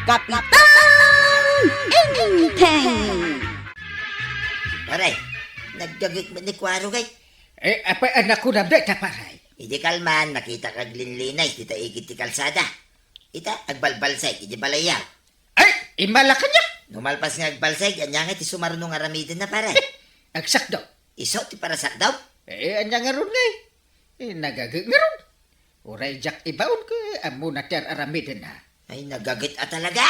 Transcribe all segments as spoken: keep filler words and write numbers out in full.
Kapitan Enteng! Pare, nagdagit met ni Kuarog ay. Eh, apay a nakunam dayta, pare? Idi kalman, makita ka aglinlinay dita igid ti kalsada. Ita, agbalbalsay iti balayaw. Ay, imala kaniak! No malpas nga agbalsay, ania nga ti sumaruno nga aramidenna, pare? Agsakdaw. Isu ti parasakdaw? Eh, ania ngarud ngay? Eh, nagaget ngarud. Uray diak ibaon ket ammona ti ar-aramidenna. Ay, nagaget a talaga!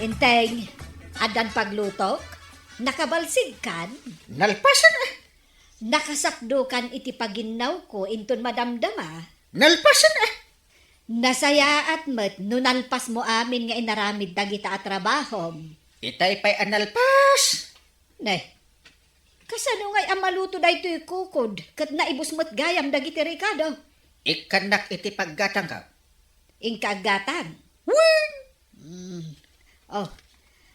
Enteng, addan paglutok? Nakabalsigkan? Nalpasen, ah. Nakasakdokan iti paginnawko inton madamdama? Nalpasen, ah. Nasayaat met no nalpasmo amin nga inaramid dagita a trabahom. Itay pay a nalpas. Ne, kasano ngay a maluto daytoy kukod ket naibus met gayam dagiti rekado? Ikkannak iti paggatangko. Inka aggatang? Wen! Mm. Oh,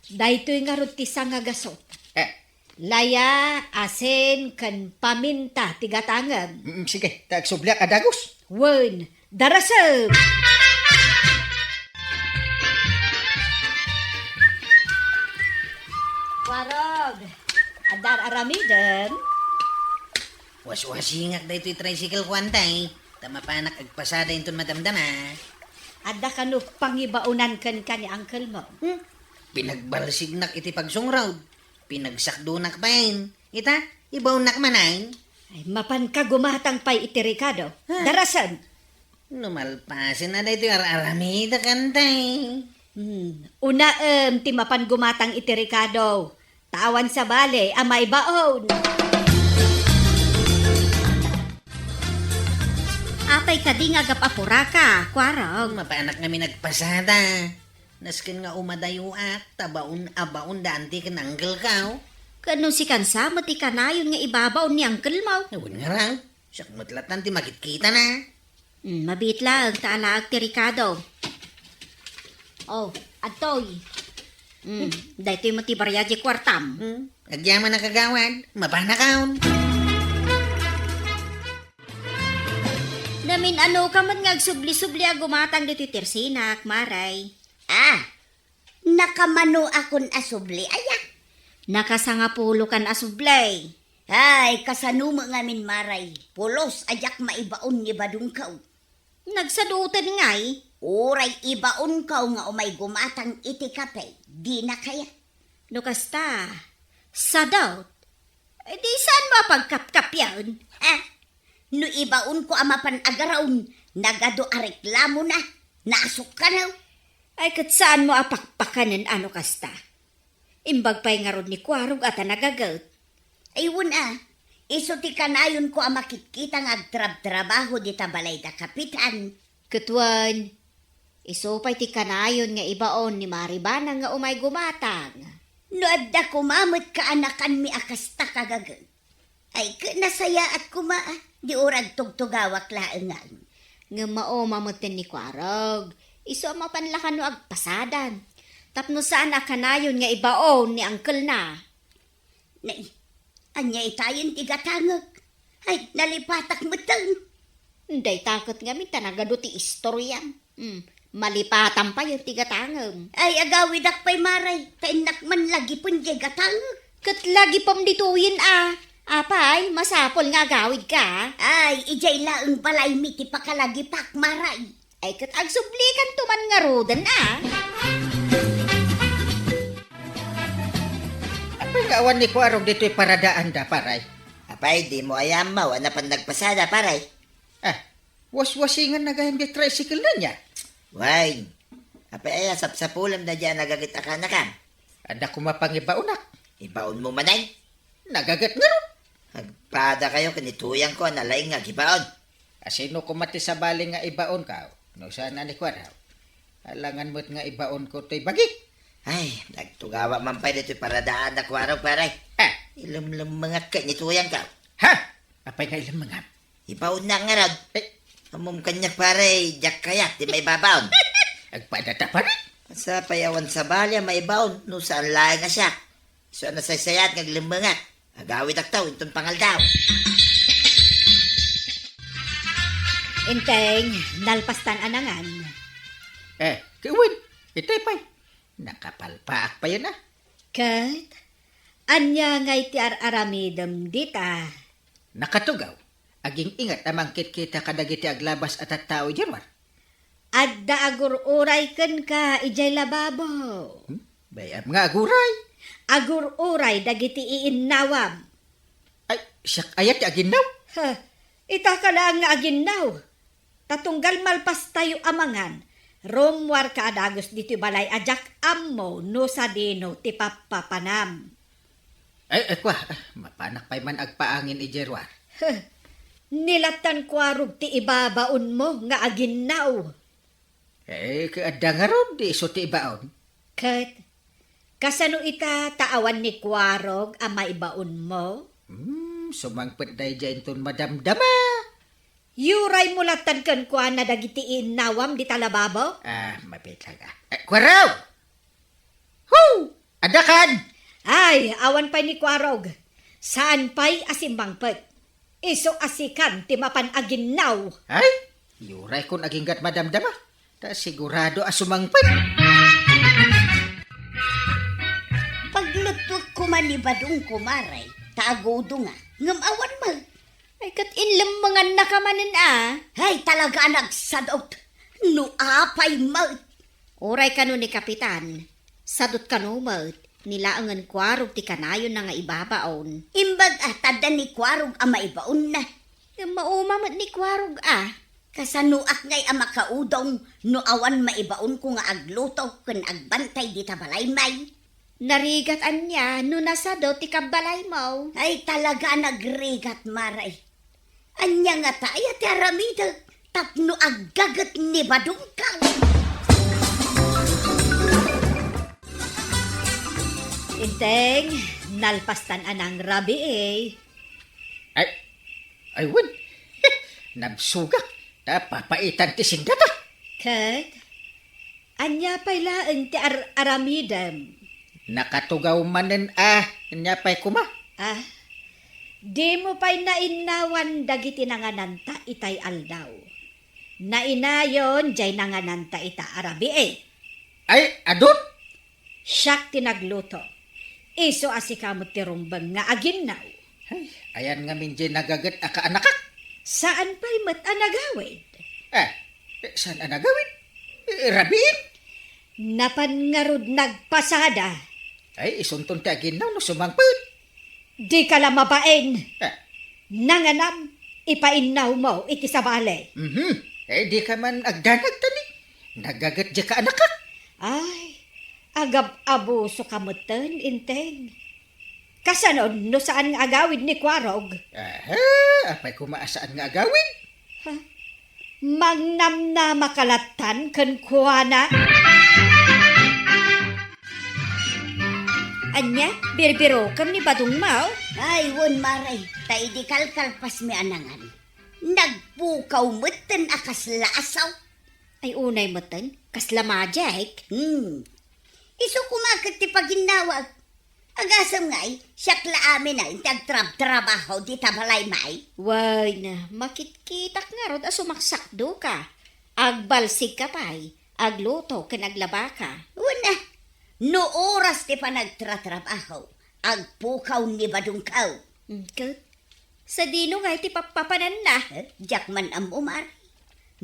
daytoy ngarud ti sangagasut. Eh. Laya, asin, ken paminta ti gatangem. Mm, sige, ta agsubliak a dagus. Wen, darasem! Warog, adda ar-aramidem? Waswasingak daytoy tricycle ko, antay, ta mapanak agpasada inton madamdama. Adda kano pangibaonan kenka ni uncle mo? Hmm? Pinagbalsignak iti pagsungrod. Pinagsakdonak pay. Ita, ibaonnak manen. Ay, mapanka gumatang pay iti rekado. Ha? Darasem! No malpasen a daytoy ar-aramidek, antay. Hmm. Unaem ti mapan gumatang iti rekado. Ta awan sabali a maibaon. Apay kadi nga agap-apuraka, Kuarog? Mapanak ngamin agpasada. Nasken nga umadayoak, ta baon a baon da anti ken uncle ko. Ket no sikan sa met ti kanayon nga ibabaon ni uncle mo? Wen ngarud, siak met latta ti makitkitana. Hmm, mabiit laeng ta alaek ti rekado. Oh, adtoy. Hmm, daytoy met ti bariag ti kuartam. Hmm, agyaman a kagawad, mapanakon. Namin-ano ka met nga agsubli-subli a gumatang ditoy tersinak, Maray. Ah, nakamano akon a subli, aya? Nakasangapulo kan a subli. Ay, kasano met ngamin, Maray? Pulos a diak maibaon ni badongko. Nagsadoten ngay? Uray ibaonko nga umay gumatang iti kape, dina kayat. No kasta, sadot. Eh, di saan mo a pagkapkapian? Ah, no ibaonko a mapan agaron, nagadu a reklamona, naasukkan. Ay, ket saan mo a pakpakanen a no kasta? Imbag pay ngarud ni Kuarog a ta nagaget. Ay, wen a, isu ti kanayonko a makitkita nga agtrabtrabaho dita balay da Kapitan. Ket wen, isu pay ti kanayon nga ibaon ni Maribana nga umay gumatang. No adda koma met kaanakanmi a kasta, kagaget. Ay, ket nasayaat koma, a, di uray agtugtugawak laeng. Ngem mauma metten ni Kuarog, isu a mapan la kano agpasadan. Tapno saan a kanayon nga ibaon ni uncle na. Nay, ania itayen ti gatangek? Ay, nalipatak metten. Dayta ket ngamin ta nagadu ti istoriam. Hmm, malipatam pay ti gatangem. Ay, agawidak pay, Maray, ta innak man lagipen diay gatangek. Ket lagipem ditoyen a. Apay, masapul nga agawidka. Ay, idiay laeng balaymi ti pakalagipak, Maray. Ay, ket agsublikanto man ngaruden a. Apay nga awan ni Kuarog ditoy paradaanda, paray? Apay, dimo aya ammo a napan nagpasada, paray? Ah, waswasinganna gayam diay tricycle na niya. Wen, apay aya sapsapulem daydiay a nagaget a kaanakan? Adda koma pangibaonak. Ibaonmo manen? Nagaget ngarud. Agpadakayo ken ni tuyangko a nalaing nga agibaon. A, sino koma ti sabali nga ibaonko? No saan a ni Kuarog? Alangan met nga ibaonko toy bagik. Ay, nagtugawa man pay ditoy paradaanda, Kuarog, paray. Ah. Ilemlemmengak ket ni tuyangko. Ha? Apay nga ilemmengam? Ibaonnak ngarud. Eh. Ammom kaniak, pare, diak kayat ti maibabaon. Agpadata, pare. Sa pay awan sabali a maibaon, no saan laeng a siak. Isu a nasaysayaat nga aglemmengak. Agawidakto inton pangaldaw. Enteng, nalpastan a nangan. Eh, ket wen, itay pay. Nakapalpaak payen a. Ket, ania ngay ti ar-aramidem dita? Nakatugaw. Aging-ingat a mangkitkita kadagiti aglabas a tattao idiay ruar. Adda agur-uray kenka idiay lababo. Hmm? Bay-am nga aguray. Agur-uray dagiti iinnawam. Ay, siak aya ti aginnaw? Ha, itaka laeng nga aginnaw. Ta tunggal malpastayo a mangan, rummuarka a dagus ditoy balay a diak ammo no sadino ti pappapanam. Ay, ay, kua, ah, mapanak pay man agpaangin idiay ruar. Huh, ni lattan kuarog ti ibabaonmo nga aginnaw. Eh, ket adda ngarud, di isu ti ibaon. Ket, kasano ita ta awan ni kuarog a maibaonmo? Hmm, sumangpet daydiay inton madamdama. Yuraymo lattan kenkuana dagiti iinnawam dita lababo? Ah, mapitag, ah. Eh, kuarog! Hu! Adda kan! Ay, awan pay ni kuarog. Saan pay a simmangpet. Isu a sikan ti mapan aginnaw. Ay, yuraykon aginggat madamdama. Ta sigurado a sumangpet. Pagluttuek koma ni Badong, kumare, ta agudonga. Ngem awan met. Ay, ket inlemmengannaka manen a. Hay, talaga a nagsadot. No apay met. Uray kano ni Kapitan, sadot kano met, ni laengen kuarog ti kanayonna nga ibabaon. Imbag a, ta adda ni kuarog a maibaonna. Ngem mauma met ni kuarog a. Kasanoak ngay a makaudong no awan maibaonko nga agluto ken agbantay dita balay, may? Narigat ania no nasadot ti kabbalaymo? Ay, talaga a nagrigat, mare. Ania ngata aya ti aramidek tapno aggaget ni Badongkaw? Enteng, nalpastan a nangrabii. Ay, ay, wen. Nabsogak. Ta papaitan ti singdata. Ket, ania pay laeng ti ar-aramidem? Nakatugaw manen a, ania pay koma? Ah, dimo pay nainnawan dagiti nangananta itay aldaw. Nainayon jay nangananta ita a rabii. Ay, adun? Siak ti nagluto. Isu a sika met ti rumbeng nga aginnaw. Ay, ayan ngamin jay nagaget a kaanakak. Saan pay met a nagawid? Eh, eh, saan a nagawid? Eh, rabiin? Napan ngarud nagpasada. Ay, isunton ti aginnaw no sumangpet. Dika la mabain. Eh. Nanganam, ipainnawmo iti sabali. Mhm. Eh, dika man agdanag, tani. Nagaget jay kaanakak. Ay, agab-abusoka metten, Enteng. Kasano no saan nga agawid ni Kuarog? Aha, apay koma a saan nga agawid? Ha? Mangnamnamaka lattan kenkuana? Ania, birbirokem ni Badongmo? Ay, wen, mare, ta idi kalkalpasmi a nangan, nagpukaw metten a kasla asaw. Ay, unay metten, kasla magic? Hmm. Isu koma ket ti paginnawak. Agasem ngay, siak la amin a inti agtrabtrabaho dita balay, may? Wen, makitkitak ngarud a sumaksakdoka. Agbalsigka pay, agluto ken aglabaka. Wen a, no oras ti panagtratrabaho, agpukaw ni Badongkaw. Mm, ket? Sadino ngay ti pappapananna? Eh, diak man ammo, mare.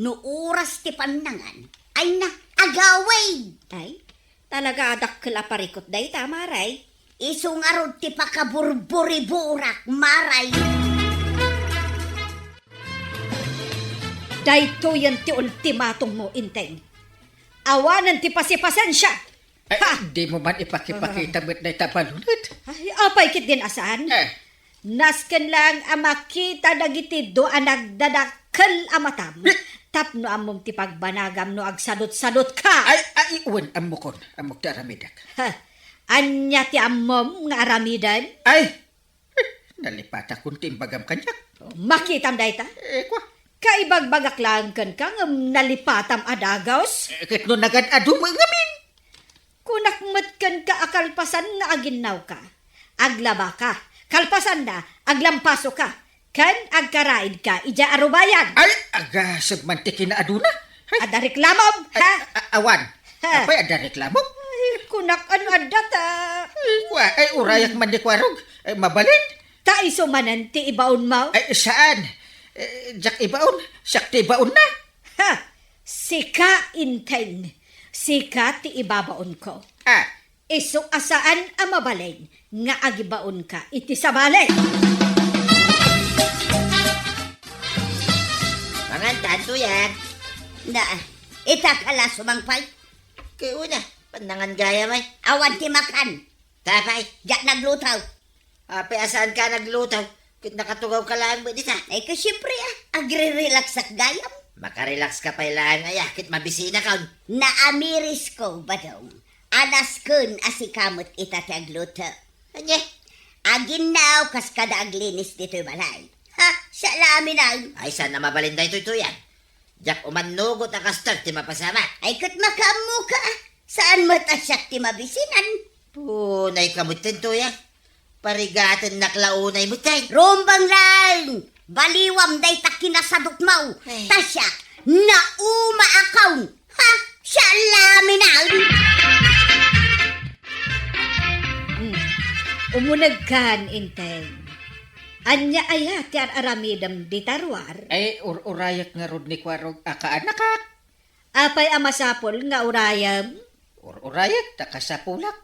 No oras ti pannangan, ay na, agawid! Ay, talaga a dakkel a parikut dayta, mare. Isu ngarud ti pakaburburiburak, mare. Daytoyen ti ultimatummo, Enteng. Awanen ti pasipasensia. Ay, ha! Dimo man ipakipakita met dayta a balunet. Ay, apay ketdin a saan? Eh. Nasken laeng a makita dagiti dua a nagdadakkel a matam. Eh. Tapno ammom ti pagbanagam no agsadutsadutka. Ay, ay, wen, ammokon. Ammok ti aramidek. Ha, ania ti ammom nga aramiden? Ay, nalipatakon ti imbagam kaniak. Makitam dayta? Eh, kua. Kaibagbagak laeng kenka ngem nalipatam a dagus? Eh, ket no nagad-adu met ngamin? Kunak met kenka a kalpasan nga aginnawka, aglabaka, kalpasanna, aglampasoka, Ken agkaraidka idiay arubayan. Ay, agasem man ti kinaaduna. Ay, adda reklamom, ay, ha? A-, awan. Ha? Apay, adda reklamo? Ay, kunak, ano adda ta? Ay, kua, ay, urayak man ni Kuarog. Ay, mabalin? Ta isu manen ti ibaonmo? Ay, saan? Eh, diak ibaon. Siak ti ibaonna. Ha? Sika, Enteng. Sika ti ibabaonko. Ah. Isu a saan a mabalin nga agibaonka iti sabali. Mangan tanto yan. Na, ita ka la sumangpay? Kay una, pannangan gayam ay. Awan ti makan. Tapay. Diak nagluto. Apay a saanka nagluto, ket nakatugawka laeng met dita. Ay, ket siempre, ah, agre-relaxak gayam. Makarelaxka pay laeng aya, ket mabisinakon. Naamirisko, Badong. Alasken a sika met ita ti agluto. Ania? Aginnaw kas kada aglinis ditoy balay. Ha? Siak la amin. Ay, saan a mabalin daytoy, Tuyang? Diak umannugot a kastor ti mapasamak. Ay, ket makaammoka, ah. Saan met a siak ti mabisinan? Punay ka metten, Tuyang. Parigatennak la unay metten. Rumbeng laeng! Baliwam dayta kinasadutmo. Ay. Ta siak, naumaakon. Ha? Siak la amin. Hmm. Umunegkan, Enteng. Ania aya ti ar-aramidem dita ruar? Ay, ur-urayak ngarud ni Kuarog a kaanakak. Apay a masapul nga urayem? Ur-urayak ta kasapulak.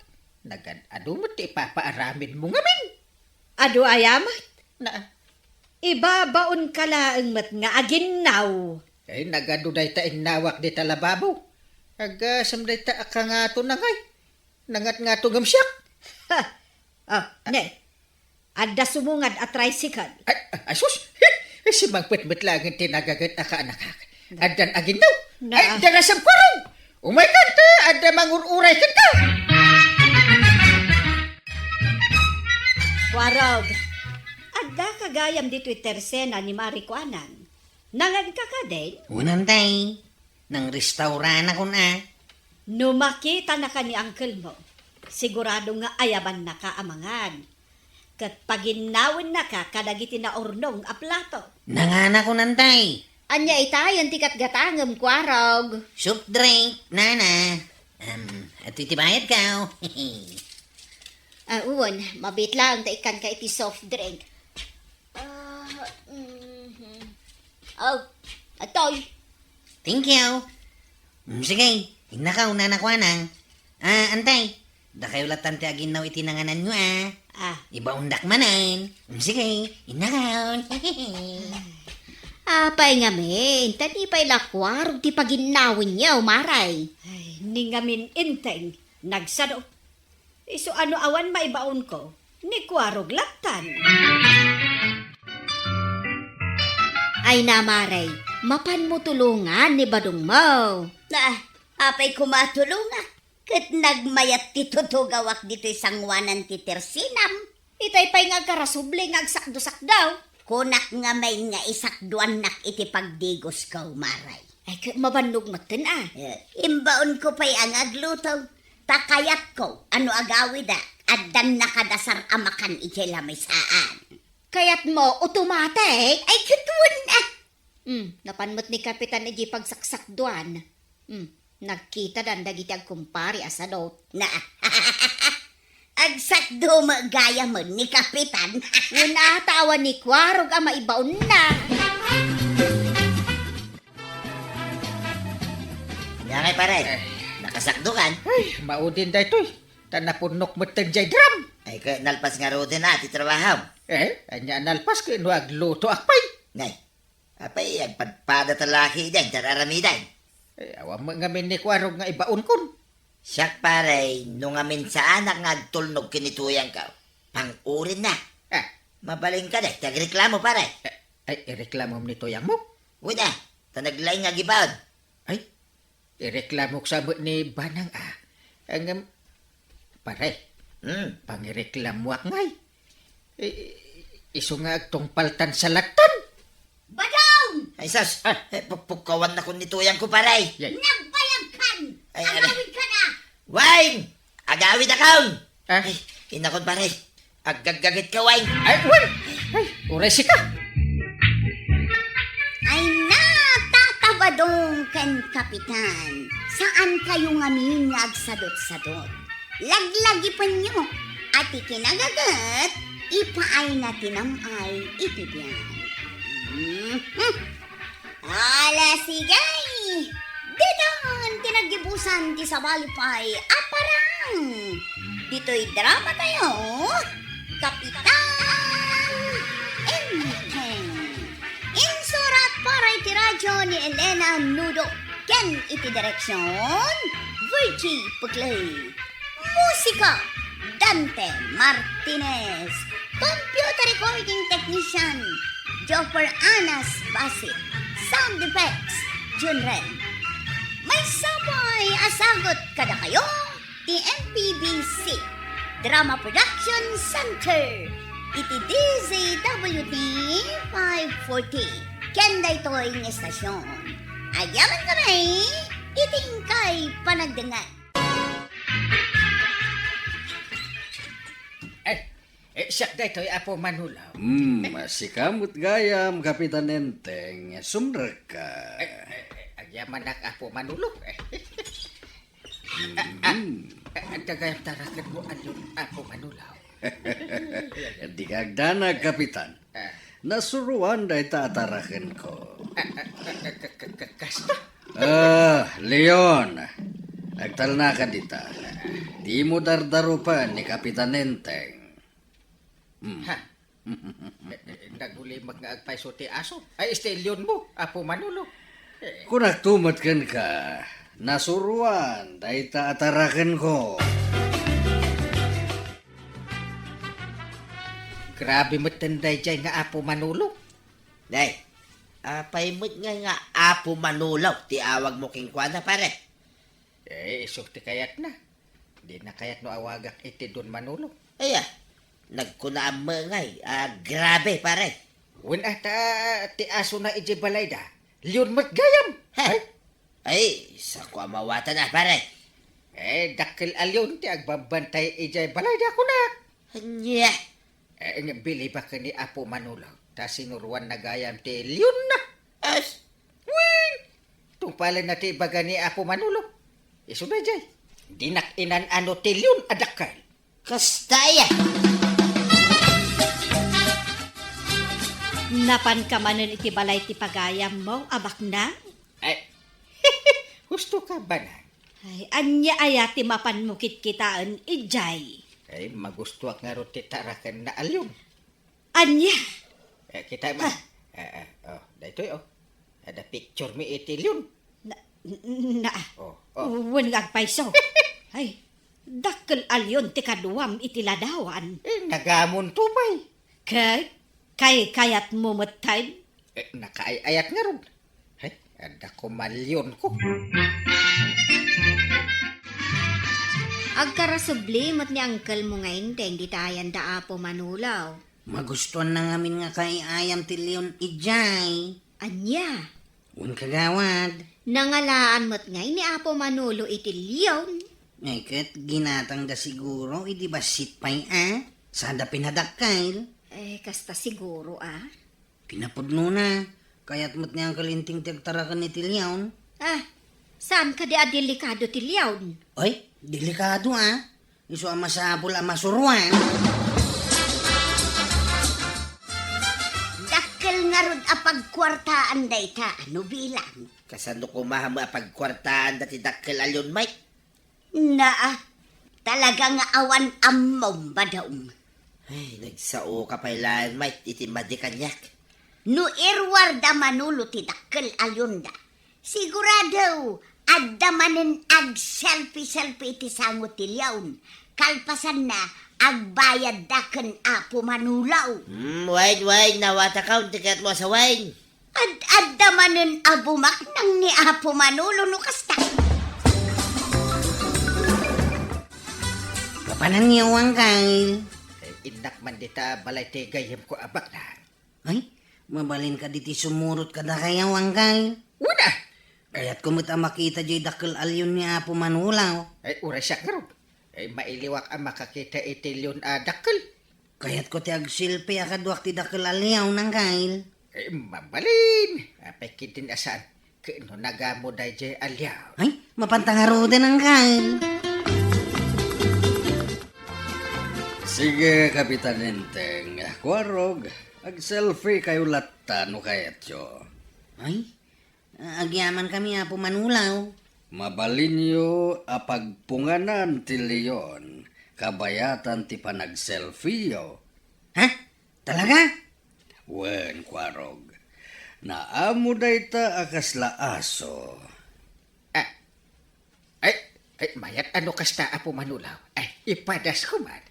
Nagad-adu met ti ipapaaramidmo ngamin. Adu aya met? Na. Ibabaonka laeng met nga aginnaw. Ay, nagadu dayta innawak dita lababo. Agasem dayta a kangato na ngay. Nangatngato ngem siak. Ha! Ah, ne. Adda sumungad a tricycle. Ay, ay, sus! Simangpet met laeng ti nagaget a kaanakak. Addan aginnaw. Na. Ay, darasam Kuarog! Umaykan ta, adda mangur-uray kenka! Kuarog, adda ka gayam ditoy tersena ni Mari Kuanang. Nanganka kadin? Wen, Enteng. Nangrestauranakon a. No makitanaka ni uncle mo, sigurado nga ayabannaka a mangan. Ket paginnawennaka kadagiti naurnong a plato. Nanganakon, Enteng. Ania itayen ti gatgatangem, Kuarog? Soft drink, nana. Em, adtoy ti bayadko. Ah, wen, mabiit laeng ta ikkanka iti soft drink. Ah, mhm. Oh, adtoy. Thank you. Mm, sige, innakaw, Nana Kuanang. Ah, Enteng, dakayo lattan ti aginnaw iti nangananyo, ah. Ah. Ibaondak manen. Mm, sige, innakaw. Apay ngamin, ta di pay la Kuarog ti paginnawenyo, Mari. Ay, ni ngamin, Enteng, nagsado. Isu a no awan maibaonko, ni Kuarog lattan. Ay na, Mari, mapanmo tulongan ni badongmo. Ah, apay koma a tulongak? Ket nagmayat ti tutugawak ditoy sangoanan ti tersenam. Itay pay nga agkarasubli nga agsakdosakdaw. Kunak ngamin nga isakduannak iti pagdigosko, Mari. Ay, ket mabannog metten, ah. Eh, imbaonko pay a nga agluto. Ta kayatko a no agawidak, addan nakadasar a makan idiay lamisaan. Kayatmo automatic? Ay, ket wen, ah. Hmm, napan met ni Kapitan idiay pagsaksakduan. Hmm, nagkitadan dagiti agkumpare a sadot. Na, agsakdo met gayamen ni Kapitan. Wen, ah, ta awan ni Kuarog a maibaonna. Ania ngay, pare? Eh. Nakasakdokan? Ay, maudin daytoy. Ta napunnok metten jay drum. Ay, ket nalpas ngaruden a ti trabahom. Eh, ania a nalpas ket no aglutoak pay? Nay, apay, agpadpada ta la ketdin ti ar-aramidem? Eh, awan met ngamin ni Kuarog nga ibaonkon. Siak, pare, no ngamin saanak nga agtulnog ken ni Tuyangko, pang-urinna. Ah. Mabalin kadi ti agreklamo, pare? Eh, ay, ireklamom ni Tuyangmo? Wen a, ta naglaing nga agibaon. Ay, ireklamok sa met ni Banang a. Ngem, pare, Hmm. Pangireklamoak ngay. I-, isu nga agtungpaltan sa lattan. Badong! Ay, sus! Ah. Eh, pukpukawannakon ni Tuyangko, pare. Yay. Nagbayagkan! Ay, ay. Agawidkan a! Wine! Agawidakon! Ah? Ay, innakon, pare. Aggaggagitka, Wine. Ay, Wine! Ay, uray sika! Dong ken Kapitan, saan kayo ngamin nga agsadot-sadot. Laglagipenyo, a ti kinagaget, ipaayna ti nam-ay iti biag. Mhm. Ala, sige! Ditan ti naggibusan ti sabali pay a parang! Ditoy drama tayo, Kapitan Enteng. Insurat para iti radyo ni Elena Nudo ken iti direksyon, Virgie Pugley. Musika, Dante Martinez. Computer recording technician, Joffer Anas Basit. Sound effects, Junren. Maysa pay a sagut kadakayo ti M P B C Drama Production Center iti D Z W T five forty. Ken daytoy nga estasyon. Agyaman kami iti inkay panagdengngeg. Eh, eh, siak daytoy, Apo Manolo. Hmm, sika met gayam, Kapitan Enteng, sumrekka. Eh, eh, eh, agyamanak, Apo Manolo. Eh, Mm. eh, eh, gayam tarakenmo, allion, Apo Manolo. Dika agdanag, Kapitan. Ah. Nasuroan dayta a tarakenko. Ah, ah, ah, ka-, ka-, ka-, kasta? Ah, Leon, agtalnaka dita. Dimo dardarupen ni Kapitan Enteng. Hmm. Ha? Eh, eh, nagulimek nga agpayso ti aso. Ay, isti leonmo, Apo Manolo. Eh. Kunakto met kenka, nasuroan dayta a tarakenko. Grabe metten daydiay nga Apo Manolo. Nay, apay met nga, nga Apo Manolo ti awagmo kenkuana, pare? Eh, isu ti kayatna. Dina kayat no awagak iti Don Manolo. Aya, nagkuna ammo ngay a grabe, pare. Wen a ta ti asona idiay balayda, leon met gayam. He? Ay? Ay, sako a mawatan a, pare. Eh, dakkel a leon ti agbabantay idiay balayda, kunak. Ania? Eh, nga bilibaken ni Apo Manolo, ta sinuroanna gayam ti leonna. As? Wen, tungpalenna ti ibaga ni Apo Manolo. Isu daydiay. Dinak inan-ano ti leon a dakkel. Kasta aya. Napanka manen iti balay ti pagayammo a baknang? Ay, husto ka, Banag. Ay, ania aya ti mapanmo kitkitaen idiay? Ay, magustoak ngarud ti tarakenna a leon. Ania? Eh, kita man. Ah. Eh, eh, oh, daytoy, oh. Adda picture mi iti leon. Na, na, Oh, oh. Wen nga agpayso. Ay, dakkel a leon ti kaduam iti ladawan. Eh, nagamonto pay. Kay, kay kayatmo metten? Eh, nakaay-ayat ngarud. Ay, adda ko malionko. Agkarasubli met ni angkelmo nga Enteng dita ayan da Apo Manolo. Magustuanna ngamin nga kaay-ayam ti leon idiay. Ania? Wen, kagawad. Nangalaan met ngay ni Apo Manolo iti leon. Ay, ket ginatangda siguro idi bassit pay a, sada pinadakkel. Eh, kasta siguro a. Kinapudnona, kayat met ni Uncle Enteng ti agtaraken iti leon. Ah, saan kadi a delikado ti leon? Ay, delikado a. Isu a masapul a masuroan. Dakkel ngarud a pagkuartaan dayta a no bilang. Kasano koma met a pagkuartaan dati dakkel a leon, Mike? Naa, talaga nga awan ammom, Badong. Ay, nagsaoka pay laeng, Mike, iti madi kaniak. No iruar da Manolo ti dakkel a leonda, sigurado, adda manen agselfie-selfie iti sango ti leon. Kalpasanna, agbayadda ken Apo Manolo. Hmm, wen, wen, nawatakon ti kayatmo a sawen. Ad-adda manen a bumaknang ni Apo Manolo no kasta. Mapananyo, Uncle. Eh, innak man dita balay ti gayyemko a baknang. Ay, mabalin kadi ti sumurot kadakayo, Uncle? Wen a! Kayatko met a makita diay dakkel a leon ni Apo Manolo. Ay, uray siak ngarud. Ay, mailiwak a makakita iti leon a dakkel. Kayatko ti agselfie a kaduak ti dakkel a leon, Uncle. Eh, mabalin. Apay ketdin a saan? no nagamu daydiay a liaw. Ay, mapanta ngaruden, Angkel. Sige, Kapitan Enteng. Kuarog, ag-selfie kayo latta no kayatyo. Ay, agyamankami, Apo Manulaw. Mabalinyo a pagpunganan ti leon kabayatan ti panag-selfieyo. Ha? Talaga? Wen, Kuarog. Naamo dayta a kasla aso. Ah, ay, ay, mayat a no kasta, Apo Manulaw. Ay, ipadasko man.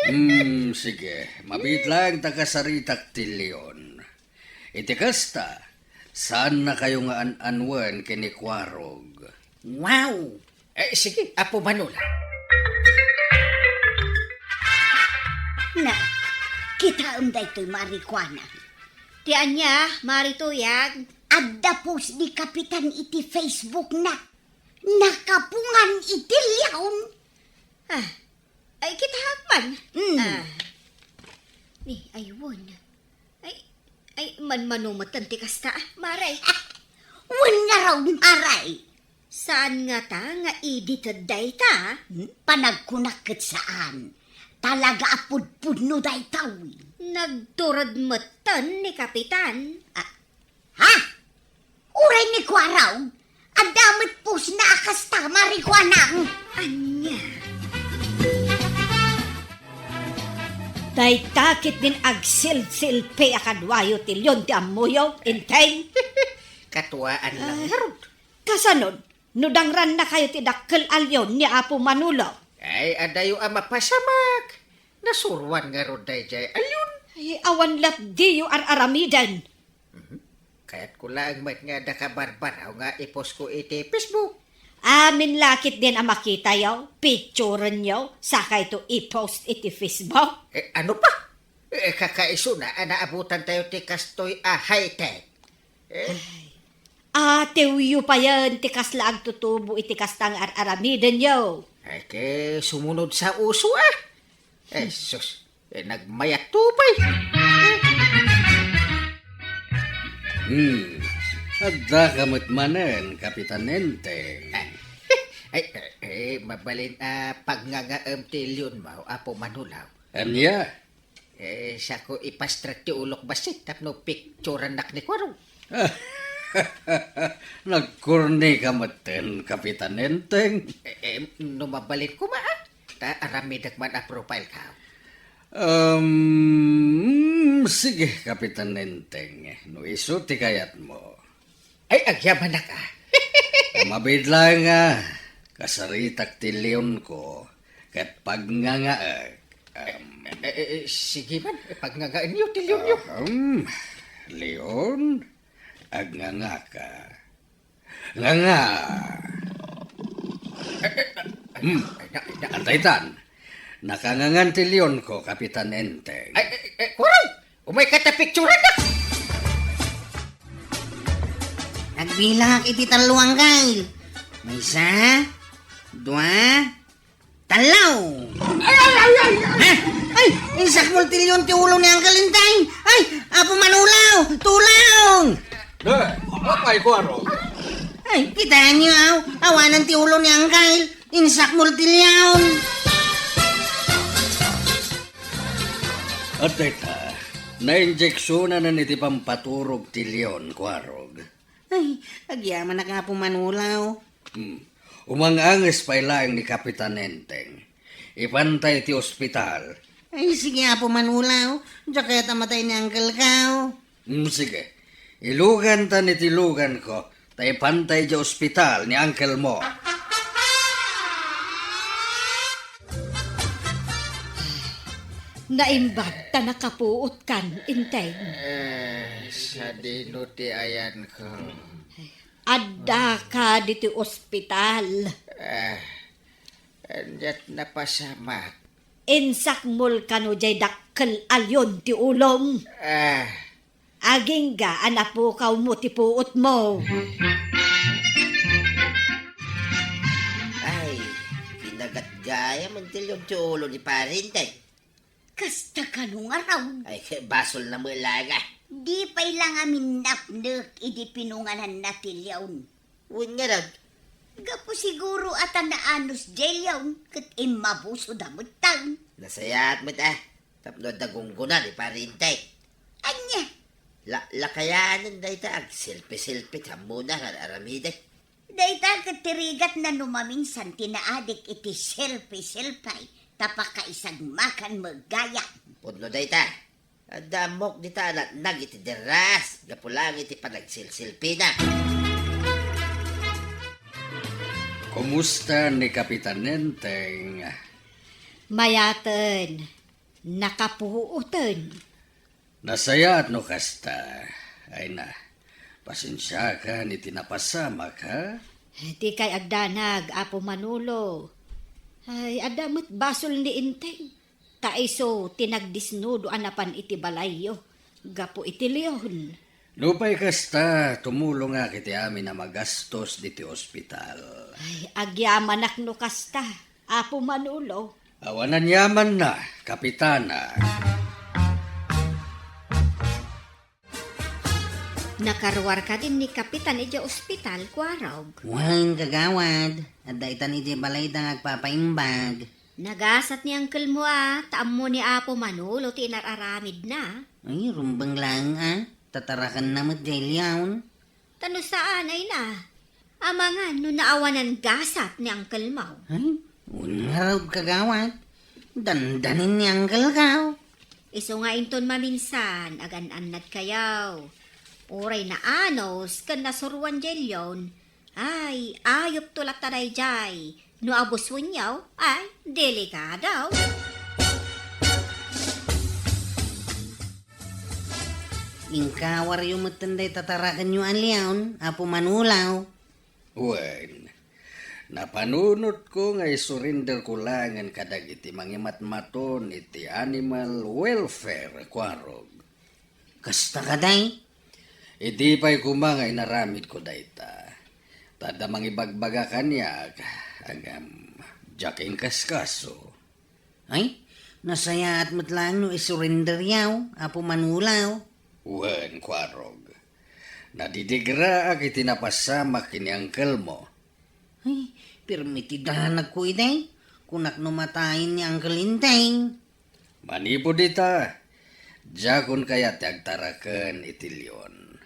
Hmm, sige. Mabiit laeng ta kasaritak ti leon. Iti kasta, saannakayo nga an-anuen ken ni Kuarog. Wow! Eh, sige, Apo Manulaw. Na, kitaem daytoy, Mari Kuana. Ti ania, Mari Tuyag? Adda post ni Kapitan iti Facebook na. Nakapungan iti leon. Ah, ay, kitaak man. Mm. Ah. Ni, ay, wen. Ay, ay, manmano met ti kasta, ah, Mari. Wen ngarud, Mari. Saan ngata nga edited dayta? Hmm? Panagkunak ket saan. Talaga a pudpudno dayta, wi. Nagtured metten ni Kapitan. Ah, ha? Uray ni Kuarog, adda met post na a kasta, Mari Kuana. Ania? Dayta ketdin agsilsilpi a kaduayo ti leon ti ammoyo, Enteng. Katuaan lang ngarud. Kasano, no dangrannakayo ti dakkel a leon ni Apo Manulaw? Ay, adayo a mapasamak. Nasuroan ngarud daydiay a leon. Ay, awan latdiyo ar-aramiden. Mhm. Kayatko laeng met nga adda kabarbaraw nga i-postko iti Facebook. Amin la ketdin a makitayo, picturenyo, sakayto i-post iti Facebook? Eh, ano pa? Eh, kakaisuna a naabutantayo ti kastoy a high-tech. Eh? Ay, atiwyo payen ti kasla agtutubo iti kasta nga ar-aramidenyo. Ay, ket sumunod sa uso, ah. Eh, sus. Eh, nagmayat to pay. Hmm. Addaka met manen, Kapitan Enteng. Ay, eh, eh, mabalin a pagngangaem ti leonmo, Apo Manulaw. Ania? Eh, sako ipastrek ti ulok bassit tapno picturannak ni Kuarog. Nagkornika metten, Kapitan Enteng. Eh, eh, no mabalin koma, ah. Ta aramidek man a profile ka. Um, sige, Kapitan Enteng, no isu ti kayatmo. Ay, agyamanak, ah. Mabiit laeng nga kasaritak ti leonko ket pagngangaek. Em, Eh, eh, eh, sige man, pagngangaenyo ti leonyo. Ahem, leon, agnganaka. Nganga. Hmm. Ay, na, na. Antaytan. Nakangangan ti leonko, Kapitan Enteng. Ay, eh, eh, Kuarog! Umayka ta picturannak! Agbilak iti tallo, Angkel. Maysa, dua, tallo. Ay, ay, ay, ay, ay! Ha? Ay, insakmol ti leon ti ulo ni Angkel Enteng. Ay, Apo Manulaw, tulong! Eh, apay, Kuarog? Ay, kitaenyo, aw. Awanen ti ulo ni Angkel. Insakmol ti leon. At dayta, nainjeksionanan iti pampaturog ti leon, Kuarog. Ay, agyamanak, Apo Manulaw. Hmm. Umang-anges pay laeng ni Kapitan Enteng. Ipantay ti ospital. Ay, sige, Apo Manulaw. Diak kayat a matay ni Angkel ko. Hmm, sige. Iluganta iti luganko, ta ipantay idiay ospital ni Angkel mo. Naimbag ta nakapuotkan, Enteng. Eh, sadino ti ayanko? Addaka ditoy ospital. Eh, diak napasamak. Insakmol kano diay dakkel a leon ti ulom. Eh, Agingga a napukawmo ti puotmo. Ay, pinagat gayam ti leon ti ulo ni Pare Enteng. Kasta kano ngarud? Ay, basolna met laeng a. Di pay la nga minnapnek idi pinungananna ti leon. Wen ngarud? Gapu siguro a ta naanos jay leon ket immabusoda metten. Nasayaat met a, tapno adda gunggona ni Pari Enteng. Ania? La-, lakayanen dayta agselfie-selfie ti ammona nga ar-aramiden. Dayta ket ti rigatna no maminsan ti naadik iti selfie-selfie ta pakaisagmakan met gayam. Pudno dayta. Adda ammok dita a natnag iti derras gapu laeng iti panagselfie-selfiena. Kumusta ni Kapitan Enteng? Mayaten. Nakapuoten. Nasayaat no kasta. Ay na, pasensiakan iti napasamak, ha? Dikay agdanag, Apo Manolo. Ay, adda met basol ni Enteng. Ta isu ti nagdisnudo a napan iti balayyo gapu iti leon. Nupay kasta, tumulongak iti amin a magastos diti ospital. Ay, agyamanak no kasta, Apo Manolo. Awan aniamanna, Kapitana. Nakaruar kadin ni Kapitan idiay ospital, Kuarog? Wen, kagawad. Adda itan idiay balayda nga agpapaimbag. Nagasat ni angkelmo a, ta ammo ni Apo Manolo ti inar-aramidna. Ay, rumbeng laeng a. Tatarakenna met jay leon. Ta no saan, ay na. Amangan no naawanan gasat ni angkelmo. Ay, wen ngarud, kagawad. Dandanin ni angkelko. Isu nga inton maminsan, agan-annadkayo. Uray naanos ken nasuroan jay leon, ay, ayupto latta daydiay. No abusonyo, ay, delikado. Inkawaryo metten dayta tarakenyo a leon, Apo Manolo. Wen, napanunotko nga isurenderko laengen kadagiti mangimatmaton iti animal welfare, Kuarog. Kasta kadi? Idi pay koma nga inaramidko dayta, ta adda mangibagbaga kaniak, ngem diak inkaskaso. Ay, nasayaat met laeng no isurenderyo, Apo Manolo. Wen, Kuarog. Nadidigraak iti napasamak ken ni angkelmo. Ay, pirmi ti danagko idi. Kunak no matayen ni Angkel Enteng. Manipud ita, diakon kayat ti agtaraken iti leon.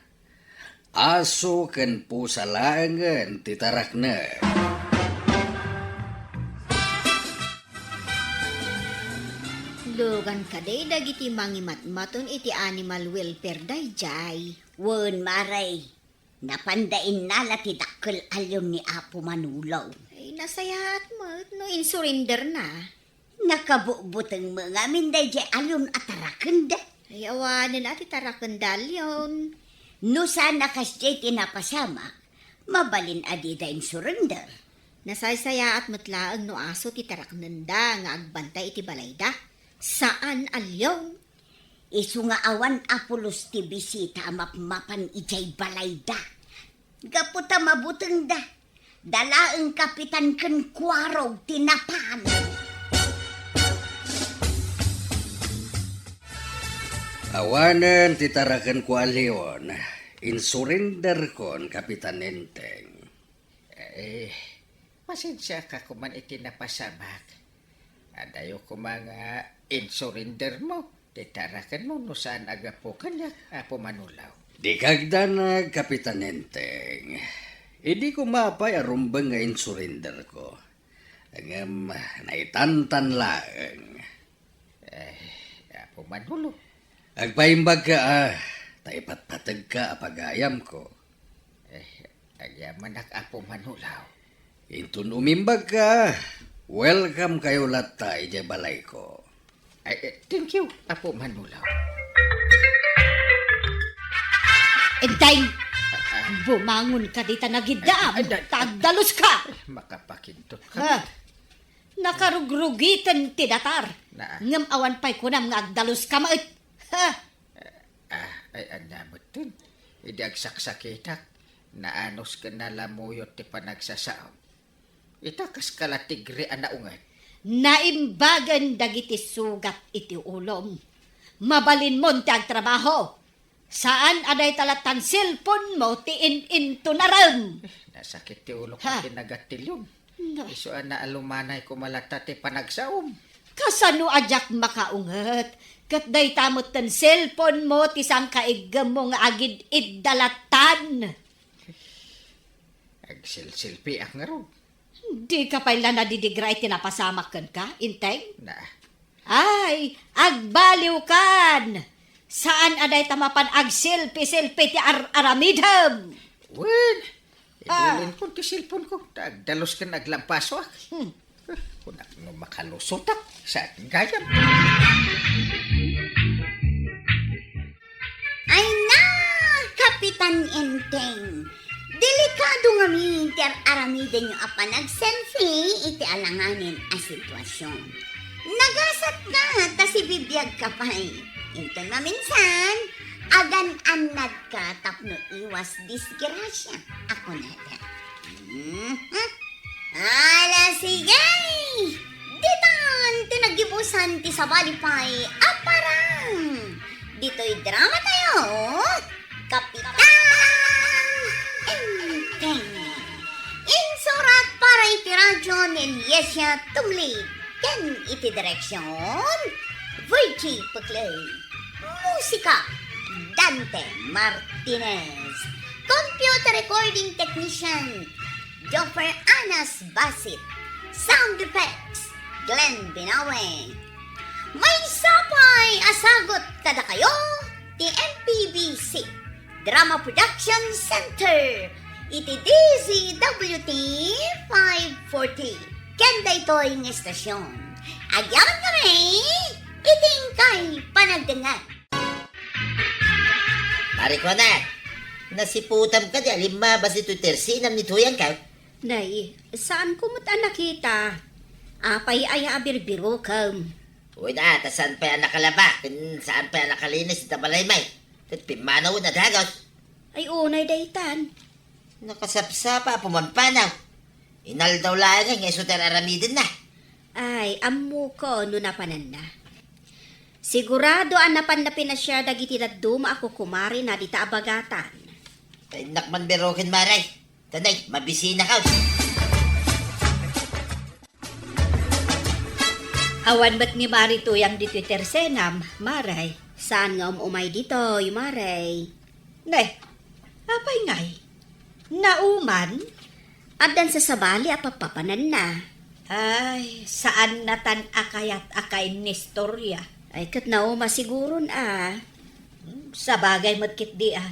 Aso ken pusa laengen ti taraknek. Lugan kadi dagiti mangimatmaton iti animal welfare daydiay? Wen, mare. Napanda innala ti dakkel a leon ni Apo Manolo. Ay, nasayaat met no insurenderna. Nakabutbuteng met ngamin daydiay a leon a tarakenda. Ay, awanen a ti tarakenda a leon. No saan a kasdiay ti napasamak, mabalin a dida insurender. Nasaysayaat met laeng no aso ti taraknenda nga agbantay iti balayda. Saan a leon. Isu nga awan a pulos ti bisita a mapmapan idiay balayda. Gapu ta mabutengda, da laeng Kapitan ken Kuarog ti napan. Awanen ti tarakenko a leon, insurenderkon, Kapitan Enteng. Eh, pasensiaka koman iti napasamak. Adayo koma nga insurendermo ti tarakenmo no saan a gapu kaniak, Apo Manolo. Dika agdanag, Kapitan Enteng. Idi koma pay a rumbeng nga insurenderko. Ngem naitantan laeng. Eh, Apo Manolo. Agpaimbagka, a, ta ipatpategka a pagayamko. Eh, agyamanak, Apo Manolo. Inton umimbagka, welcome kayo latta idiay balayko. Ay, eh, thank you, Apo Manolo. Enteng! Ah, ah. Bumangon ka dita nagiddaam, Ay, ay, ay, ta agdalus ka! Makapakindot ka. Ha? Nakarugrugiten ti datar. Na. Ngem awan pay kunam nga agdalus ka met. Ha? Ah, ay, ania metten? Idi agsaksakitak, naanos ken nalamuyot ti panagsasaom. Ita, kas kala tigre a naunget. Naimbagen dagiti sugat iti ulom. Mabalinmon ti agtrabaho. Saan a dayta lattan cellphone-mo ti in-intunarem. Nasakit ti ulok Ha. iti nagatilyon. Na. Isu a naalumanay ko malatta ti panagsaom. Kasano a diak makaunget? Ket dayta metten cellphone-mo ti sangkaiggemmo nga agid-idda lattan. Agsilsilpiak ngarud. Dika pay la nadidigra iti napasamak kenka, Enteng? Na. Ay, agbaliwkan! Saan a dayta mapan agsilpi-silpi ti ar-aramidem? Wen, Ah. idulinko ti cellphone ko, ta agdalus ken aglampasoak. Hmm. Eh, kunak no makalusotak, saan gayam? Ay na, Kapitan Enteng! Delikado ngamin ti ar-aramidenyo a panagselfie iti alanganin a sitwasyon. Nagasat ka ta sibibiag ka pay. Inton maminsan, agan-annad ka tapno iwas disgrasya, a kunada. Mhm. Ala, sige! Ditan ti nagibusan ti sabali pay a parang ditoy drama tayo, Kapitan Enteng. Insurat para iti radyo ni Liesia Tumlid ken iti direksyon, Virgie Puclay. Musika, Dante Martinez. Computer recording technician, Joffer Anas Basit. Sound effects, Glenn Binawe. Maysa pay a sagut kadakayo ti M P B C Drama Production Center iti D Z W T five forty. Ken daytoy nga estasyon, agyaman kami iti inkay panagdengngeg. Pare Juana, nasiputam kadi a limmabas ditoy tersenam ni tuyangko? Nay, saanko met a nakita. Apay aya a birbirokem? Uy, da, ta saan pay a nakalaba, ken saan pay a nakalinis ita balay may. Ket pimmanawen a dagus. Ay, unay daytan. Nakasapsapa a pumanpanaw. Inaldaw laeng nga isu ti ar-aramidenna. Ay, ammoko no napananna. Sigurado a napanna pinasiar dagiti dadduma a kukumarina dita a bagatan. Ay, innak man biroken, Mare. Tanay, mabisinakaw. Awan met ni Mare tuyang ditoy tersenam, Mare. Saan nga um-umay ditoy, Mare? Ne, apay ngay? Nauman? Addan sa sabali a pappapananna. Ay, saan natan a kayat a kainistorya. Ay, ket nauma siguron a. Hmm, sabagay met ketdi a.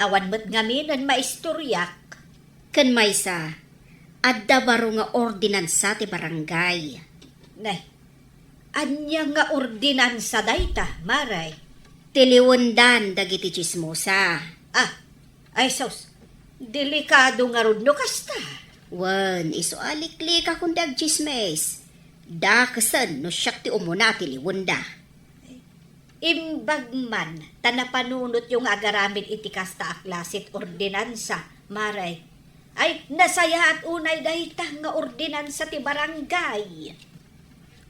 Awan met ngaminen maistoryak. Ken maysa, adda baro nga ordinansa ti barangay. Ne, ania nga ordinansa dayta, Mare? Ti liwendan dagiti tsismosa. Ah, ay sus, delikado ngarud no kasta. Wen, isu a liklikakon ti agtsismis. Dakesen no siak ti umuna ti liwenda. Imbag man ta napanunotyo nga agaramid iti kasta a klase ti ordinansa, Mare. Ay, nasayaat unay dayta nga ordinansa ti barangay.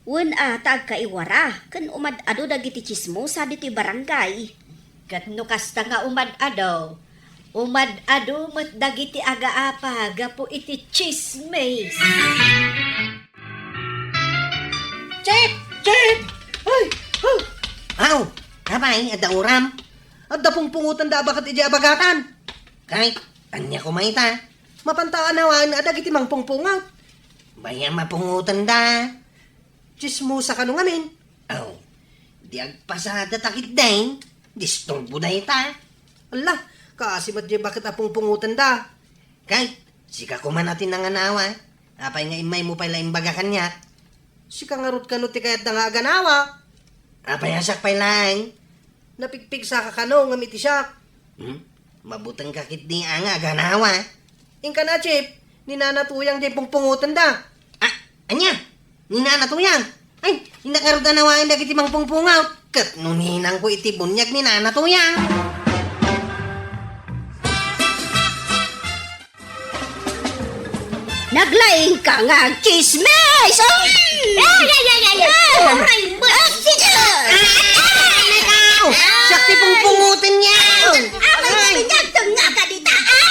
Wen a, ta agkaiwara ken umad-adu dagiti tsismosa ditoy barangay. Ket no kasta nga umad-adu, umad-adu met dagiti agaapa gapu iti tsismis. Chip! Chip! Ay! Huh! Aw, apay, adda uram? Adda pungpungotenda a baket idiay abagatan. Kay, ania koma ita? Mapanta a nawaen a dagiti mangpungpungot. Bay-am a pungotenda. Tsismosa kano ngamin. Aw, di agpasada ta ketdin. Disturbo dayta. Alla, kaasi met diay baket a pungpungotenda. Kay, sika koma ti nanganawa. Apay nga immaymo pay la imbaga kaniak? Sika ngarud kano ti kayatda nga aganawa? Apay a siak pay laeng? Napigpigsaka kano ngem iti siak? Hmm? Mabutengka ketdi a nga aganawa? Inka na, Chip, ni Nana Tuyang diay pungpungotenda. Ah, ania? Ni Nana Tuyang? Ay, innak ngarud a nawaen dagiti mangpungpungot. Ket no ninangko iti buniag ni Nana Tuyang. Naglaing ka nga agchismis! Oh! Ay, ay, ay, ay, ay! Ah! Aray mo! Ah, sige! Ah! Siak ti pungpungoten niya! Aray! Aray! Nga ka dita! Ah! Ah!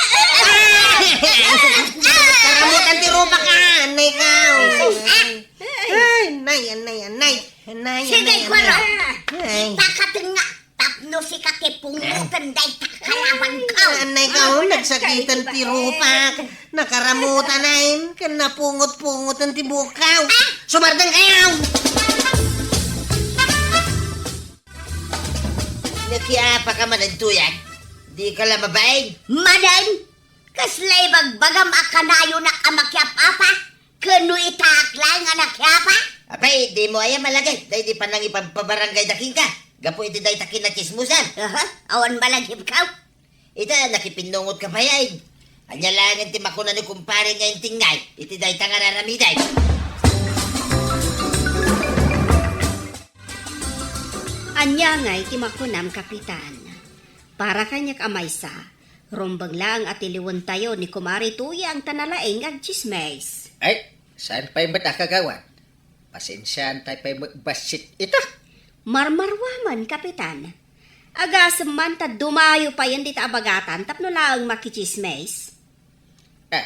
Ah! Karamutan ti rupak, ah! Anay ka! Ah! Ay, nay, anay, anay. Anay, sige, anay, Kuwaro. Anay. Ay. Ita ka nga tapno sika ti pungoten dayta kalabanko. Anay ka, oh, nagsakitan ti rupak. Nakaramutan ay, ken napungot-pungotan ti bukaw. Ah! Sumardeng kayo! Nakiapa ka man, Tuyang? Di ka la mabain? Manen? Kasla ibagbagam a kanayonak a makiap-apa? Ken no itaak laeng a nakiapa? Apay, dimo aya malagip daydi panangipagpabarangayda kenka gapu iti dayta kinachismosan? Aha, awan malagipko. Ita, nakipinnungotka pay ay. Ania laengen ti makuna ni kumpare nga intingngay iti dayta nga ar-aramidek? Ania ngay ti makunam, Kapitan? Para kaniak a maysa, rumbeng laeng a tiliwentayo ni Kumare Tuyang ta nalaing nga agchismis. Ay, saan pay met a kagawad? Pasensiaan tay pay met bassit ita. Marmaruaman, Kapitan. Agasem man ta dumayo payen dita a bagatan tapno laeng makichismis. Ah,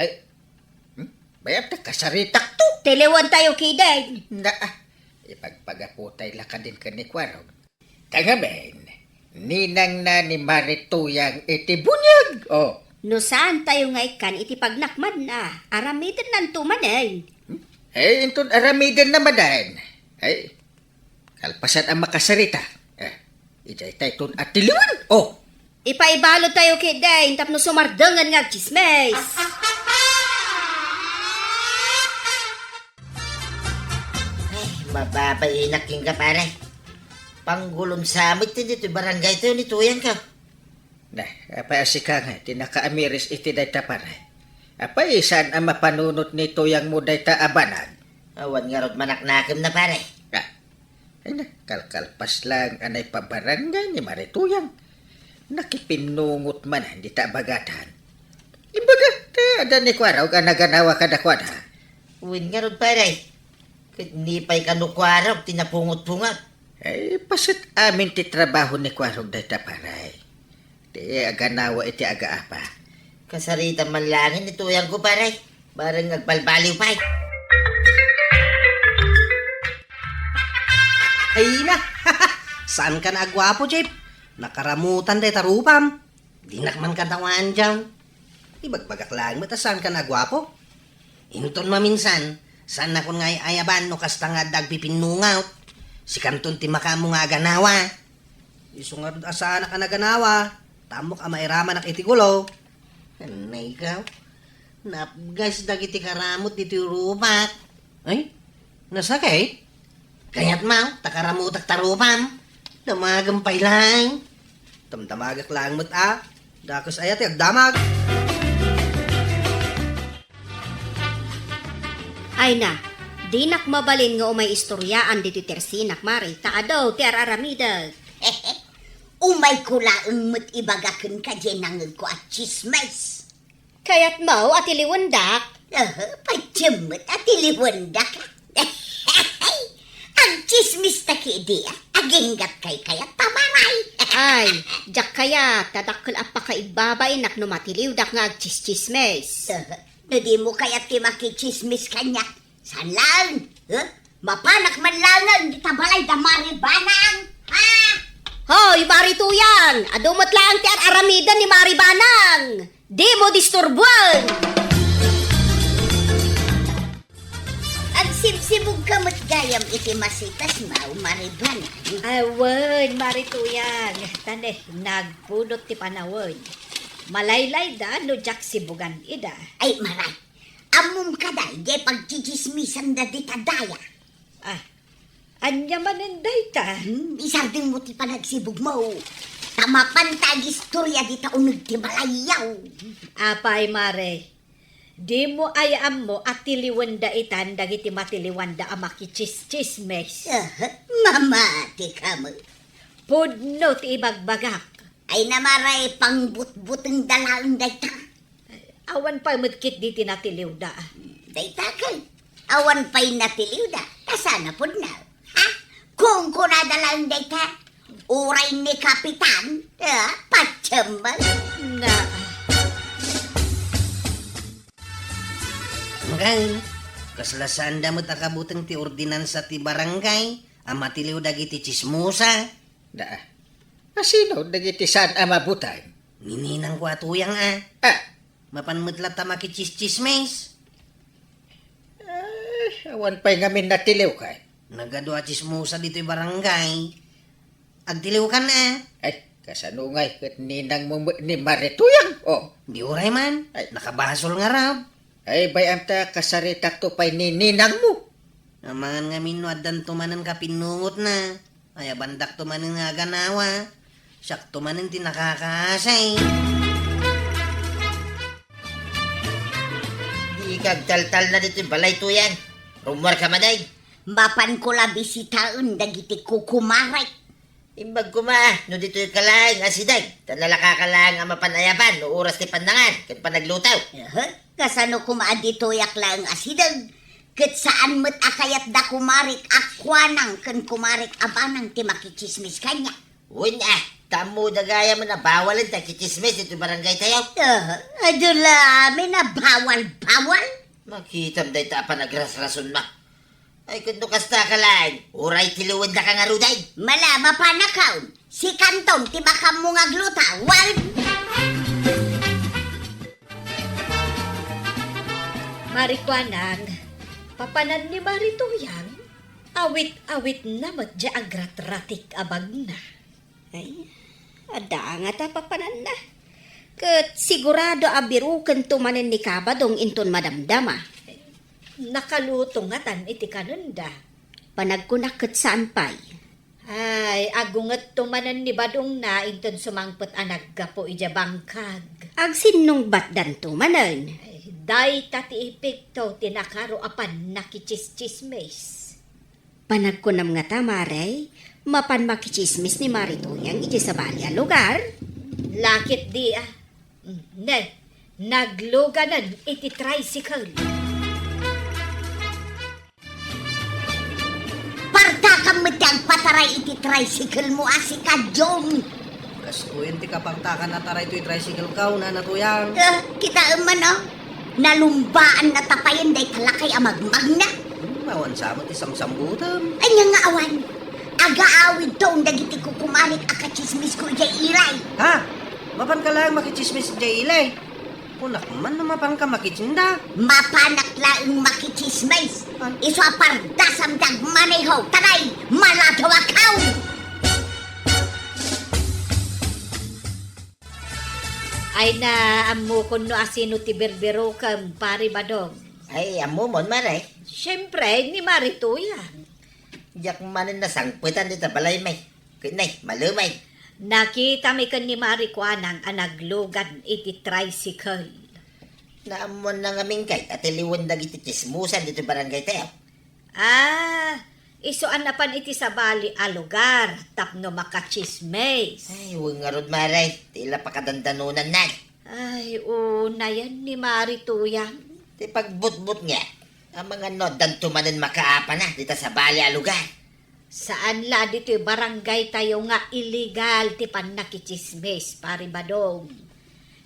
ay, hmm? Bayat ta kasaritak to. Tiliwentayo kidin. Na, ah, ipagpagaputay la kadin ken ni Kuwarog. Ta ngamin, ninangna ni Mare Tuyang iti buniag. Oh. No saantayo nga ikkan iti pagnakmadna, aramidennanto manen. Hmm? Eh, inton aramidenna manen. Ay, kalpasan a makasarita. Eh, idiay tayton a tiliwen. Oh. Ipaibalodtayo ketdin tapno sumardengen nga agchismis. Ay, mababainak kenka, pare. Panggulom sa met ti ditoy barangaytayo ni Tuyangko. Na, apay a sika nga ti nakaamiris iti dayta, pare? Apay saan a mapanunot ni Tuyangmo dayta a banag? Awan ngarud manaknakemna, pare. Ah, ay na, kalkalpas laeng a naipabarangay ni Mare Tuyang. Nakipinnungot manen dita a bagatan. Imbagak ta adda ni Kuwarog a naganawa kadakuada. Wen ngarud, pare. Ket ni pay kano Kuwarog ti napungot-pungot. Ay, paset amin ti trabaho ni Kuwarog dayta, pare. Ti aganawa iti agaapa. Kasaritam man laengen ni Tuyangko, pare. Bareng agbalbaliw pay. Ay na! Saankan a guapo, Jeep? Nakaramutan dayta rupam. Dinak man katawaandiay. Ibagbagak laeng met a saankan a guapo. Inton maminsan, saannakon nga ay-ayaban no kasta nga adda agpipinnungot. Sikanton ti makaammo nga aganawa. Isu ngarud a saanak a naganawa, ta ammok a mairamanak iti gulo. Anay ka, napgas dagiti karamut ditoy rupak. Ay, nasakit? Kayatmo, ta karamutak ta rupam. Damagem pay laeng. Damdamagak laeng met a. Dakes aya ti agdamag. Ay na, dinak mabalin nga umay istoriaan ditoy tersinak, Mare, ta adu ti ar-aramidek. Umayko laeng met ibaga kenka diay nangngegko a tsismis. Kayatmo a tiliwendak? Aha, patiem met a tiliwendak. Agtsismis ta kidi, aginggatkay kayat, Maray. Ay, diak kayat, ta dakkel a pakaibabainak no matiliwdak nga agtsistsismis. Aha, no dimo kayat ti makitsismis kaniak, saan laeng? Huh? Mapanak man laeng dita balay da Mare Banang, ha? Hoy, Mare Tuyang! Adu met laeng ti ar-aramiden ni Mare Banang! Dimo disturbuen! Agsibsibugka met gayam iti masitasmo, Mare Banang. Awen, Mare Tuyang. Tane, nagpudot ti panawen. Malaylayda no diak sibugan ida. Ay, Maray. Ammom kadi, diay pagtsitsismisanda dita daya. Ah, ania manen dayta? Hmm, isardengmo ti panagsibugmo. Ta mapanta agistoria dita uneg ti balayyo. Apay, Mare, dimo aya ammo a tiliwenda itan dagiti matiliwanda a makitsistsismis? Ah, mamatika met. Pudno ti ibagbagak. Ay na, Mare, pangbutbutengda laeng dayta. Awan pay met ketdi ti natiliwda. Dayta ket, awan pay natiliwda, ta saan a pudno? Ha? Kunkunada laeng dayta, uray ni Kapitan, ah, patiyemmek. Na. Ngem, kasla saanda met a kabuteng ti ordinansa ti barangay a matiliw dagiti tsismosa. Da, asino dagiti saan a mabuteng? Ni ninangko a tuyang a. Ah, Mapan met latta makitsistsismis. Ay, awan pay ngamin natiliw kay. Nagadu a tsismosa ditoy barangay. Agtiliwkan a. Ay, kasano ngay ket ninangmo met ni Marituyang? Oh. Di uray man. Ay. Nakabasol ngarud. Ay, bay-am ta kasaritakto pay ni ninangmo. Amangan ngamin no addanto manen kapinnungotna. Ay, abandakto manen nga aganawa. Siakto manen ti nakakaasi. Di ka agtaltalna ditoy balay, Tuyang. Rummuarka man, ay. Mapanko la bisitaen dagiti kukumarek. Imbag koma no ditoyka laeng a sideg, ta nalakaka laeng a mapan-ayaban no oras ti pannangan ken panagluto. Aha, kasano koma a ditoyak laeng a sideg? Ket saan met a kayatda kumarek a kuanang ken kumarek a banang ti makitsismis kaniak. Wen a, ta ammoda gayam a bawalen ti akitsismis ditoy barangaytayo. Aha, adu la amin a bawal-bawal. Makitam dayta a panagrasrasonmo. Ay, ket no kasta ka laeng, uray tiliwendaka ngaruden. Mala, mapanakon. Sikanton ti makammo nga agluto, wen? Marikuanang, papanan ni Marituyang, awit-awitna met diay agratratik a bagna. Ay, adda ngata papananna. Ket sigurado a birukento manen ni Kabadong inton madamdama. Nakaluto ngatan iti kanenda. Panagkunak ket saan pay. Ay, agungetto manen ni Badongna inton sumangpet a naggapu idiay bangkag. Agsinnungbatdanto manen. Ay, dayta ti epekto ti nakaro a pannakitsistsismis. Panagkunam ngata, Mare, mapan makitsismis ni Marituyang idiay sabali a lugar? Lakit di, a. Ne, nagluganen iti tricycle. Partakam met ti agpataray iti tricycle mo a si Kadjong. Kastoyen ti kapartakan a taray toy tricycle ko, Nana Tuyang. Eh, kitaem man, oh. Nalumbaanna tapayen dayta lakay a magmagna. Hmm, awan sa met ti samsambutem. Ania nga awan? Agaawidton dagiti kukumarik a katsismisko idiay ilay. Ha? Mapanka laeng makitsismis idiay ilay? Kunak man no mapanka makitsinda. Mapanak laeng makitsismis. Ay. Isu a pardasam ti agmaneho, tagay, maladaw a kaw! Ay, na, ammokon no asino ti birbirokem, Pari Badong. Ay, ammomon, Mare? Siempre, ni Mari Tuyang. Diak manen nasangpetan dita balay, may. Ket nay, malem ay. Nakitami ken ni Mari Kuanang a naglugan iti tricycle. Naammoanna ngamin kay a tiliwen dagiti tsismosan ditoy barangaytayo. Ah, isu a napan iti sabali a lugar tapno makatsismis. Ay, wen ngarud, Mare, ti ila pakadandanonanna. Ay, unayen ni Mari Tuyang. Ti pagbutbutna, amangan no addanto manen makaapana dita sabali a lugar. Saan la ditoy barangaytayo nga illegal ti pannakitsismis, Pari Badong.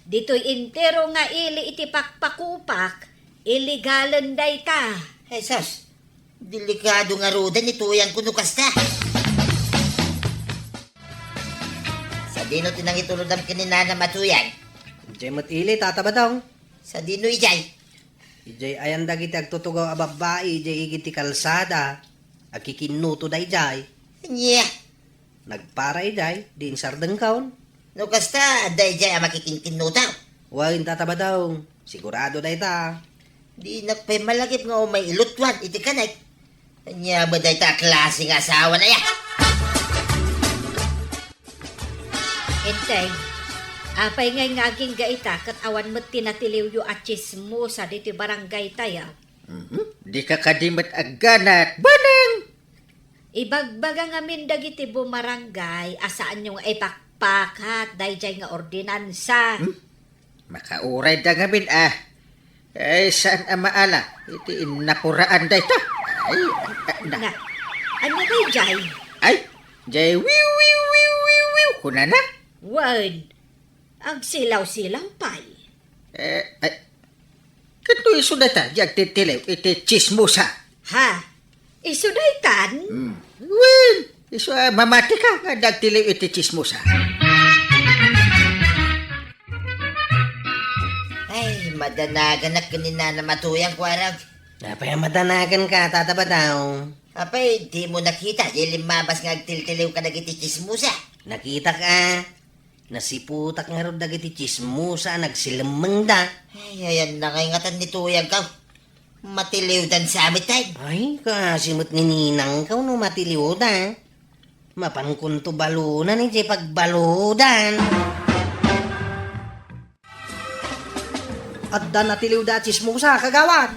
Ditoy entero nga ili iti Pakpakupak, ilegalen dayta. Jesus, delikado ngaruden ni Tuyang kuno kasta. Sadino ti nangitulodam ken ni Nanam a Tuyang? Idiay met ili, Tata Badong. Sadino idiay? Idiay ayan dagiti agtutugaw a babbai idiay igid ti kalsada. Agkikinnuto daydiay. Ania? Nagpara idiay, di insardengkaon. No kasta, adda idiay a makikinkinnuto? Wen, Tata Badong, sigurado dayta. Dinak pay malagip nga umay ilutuan iti kanek. Ania met dayta a klase nga asawa na ya? Enteng, apay ngay nga agingga ita ket awan met ti natiliwyo a tsismosa ditoy barangaytayo? Mhm. Dika kadi met agganat, Baneng! Ibagbaga ngamin dagiti bumarangay a saanyo nga ipakpakat daydiay nga ordinansa. Hmm? Makauray da ngamin, ah. Ay, saan a maala? Iti innapuraan dayta. Ay, ah, na. Na, ania daydiay? Ay, jay wiw, wiw, wiw, wiw, wiw, kunana? Wen, agsilaw-silaw pay. Eh, ay, kato isu dayta, di agtitiliw iti chismosa. Ha? Isu daytan? Hmm. Wen, isu a mamati ka nga di agtiliw iti chismosa. Ay, madanaganak ken ni Nana Matuyang, kuarag. Apay a madanagan ka, Tata Bataw? Apay, dimo nakita, di limmabas nga agtiltiliw kadagiti chismosa? Nakitak a. Nasiputak ngarud dagiti chismosa a nagsilemmengda. Ay, ayan na ngay ngatan ni Tuyang ka. Matiliwdan sa amin, tay. Ay, kaasi met ni Ninang ka no matiliwdan. Mapankonto balunan iti pagbaludan. Adda natiliwda a chismosa, kagawad.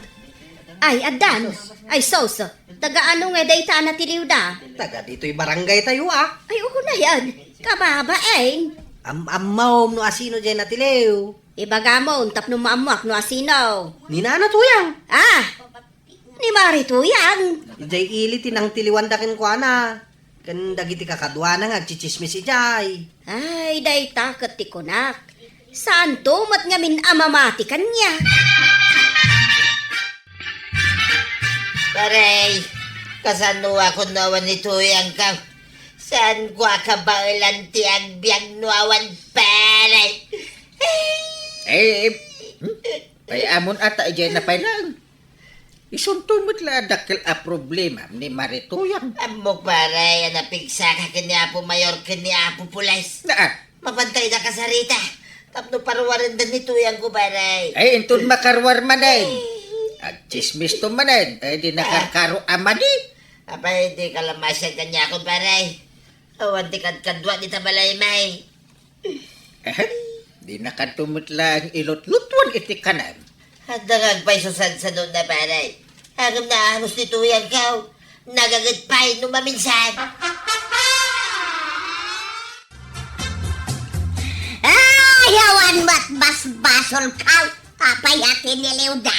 Ay, addan. Ay, sus. Taga ano nga dayta a natiliwda? Taga ditoy barangay tayo, ah. Ay, unayan. Kababain. Am-ammom no asino jay natiliw. Ibagamon tapno maammoak no asino. Ni Nana Tuyang. Ah! Ni Mari Tuyang. Idiay ili ti nangtiliwanda kenkuana. Ken dagiti kakaduana nga agchichismis idiay. Ay, dayta ket ti kunak. Saanto met ngamin a mamati kaniak. Paray, kasano a kunnoan ni Tuyang ka? Saanko a kabaelan ti agbiag no awan pare? Eh, eh, hmm? Ay, amon ata, idiay na pay laeng. Isunto met la a dakkel a problema ni Mari Tuyang. Ammok, pare, a napigsaka ken ni Apo Mayor ken ni Apo Pulis. Naa. Mapantay da kasarita. Tapno paruarenda ni Tuyang ko, pare. Ay, inton makaruar manen. Agchismis to manen. Ay, di nakarkaro a madi. Apay, di ka la masiag kaniakon, pare. Awan ti kadkadua dita balay, may. Ahem, di nakanto met laeng ilutlutuan iti kanem. Adda nga agpayso sadsanona, pare. Ngem naanos ti Tuyang kaw. Nagaget pay no maminsan. Ay, awan met basbasol kaw. Apay a tiniliwda?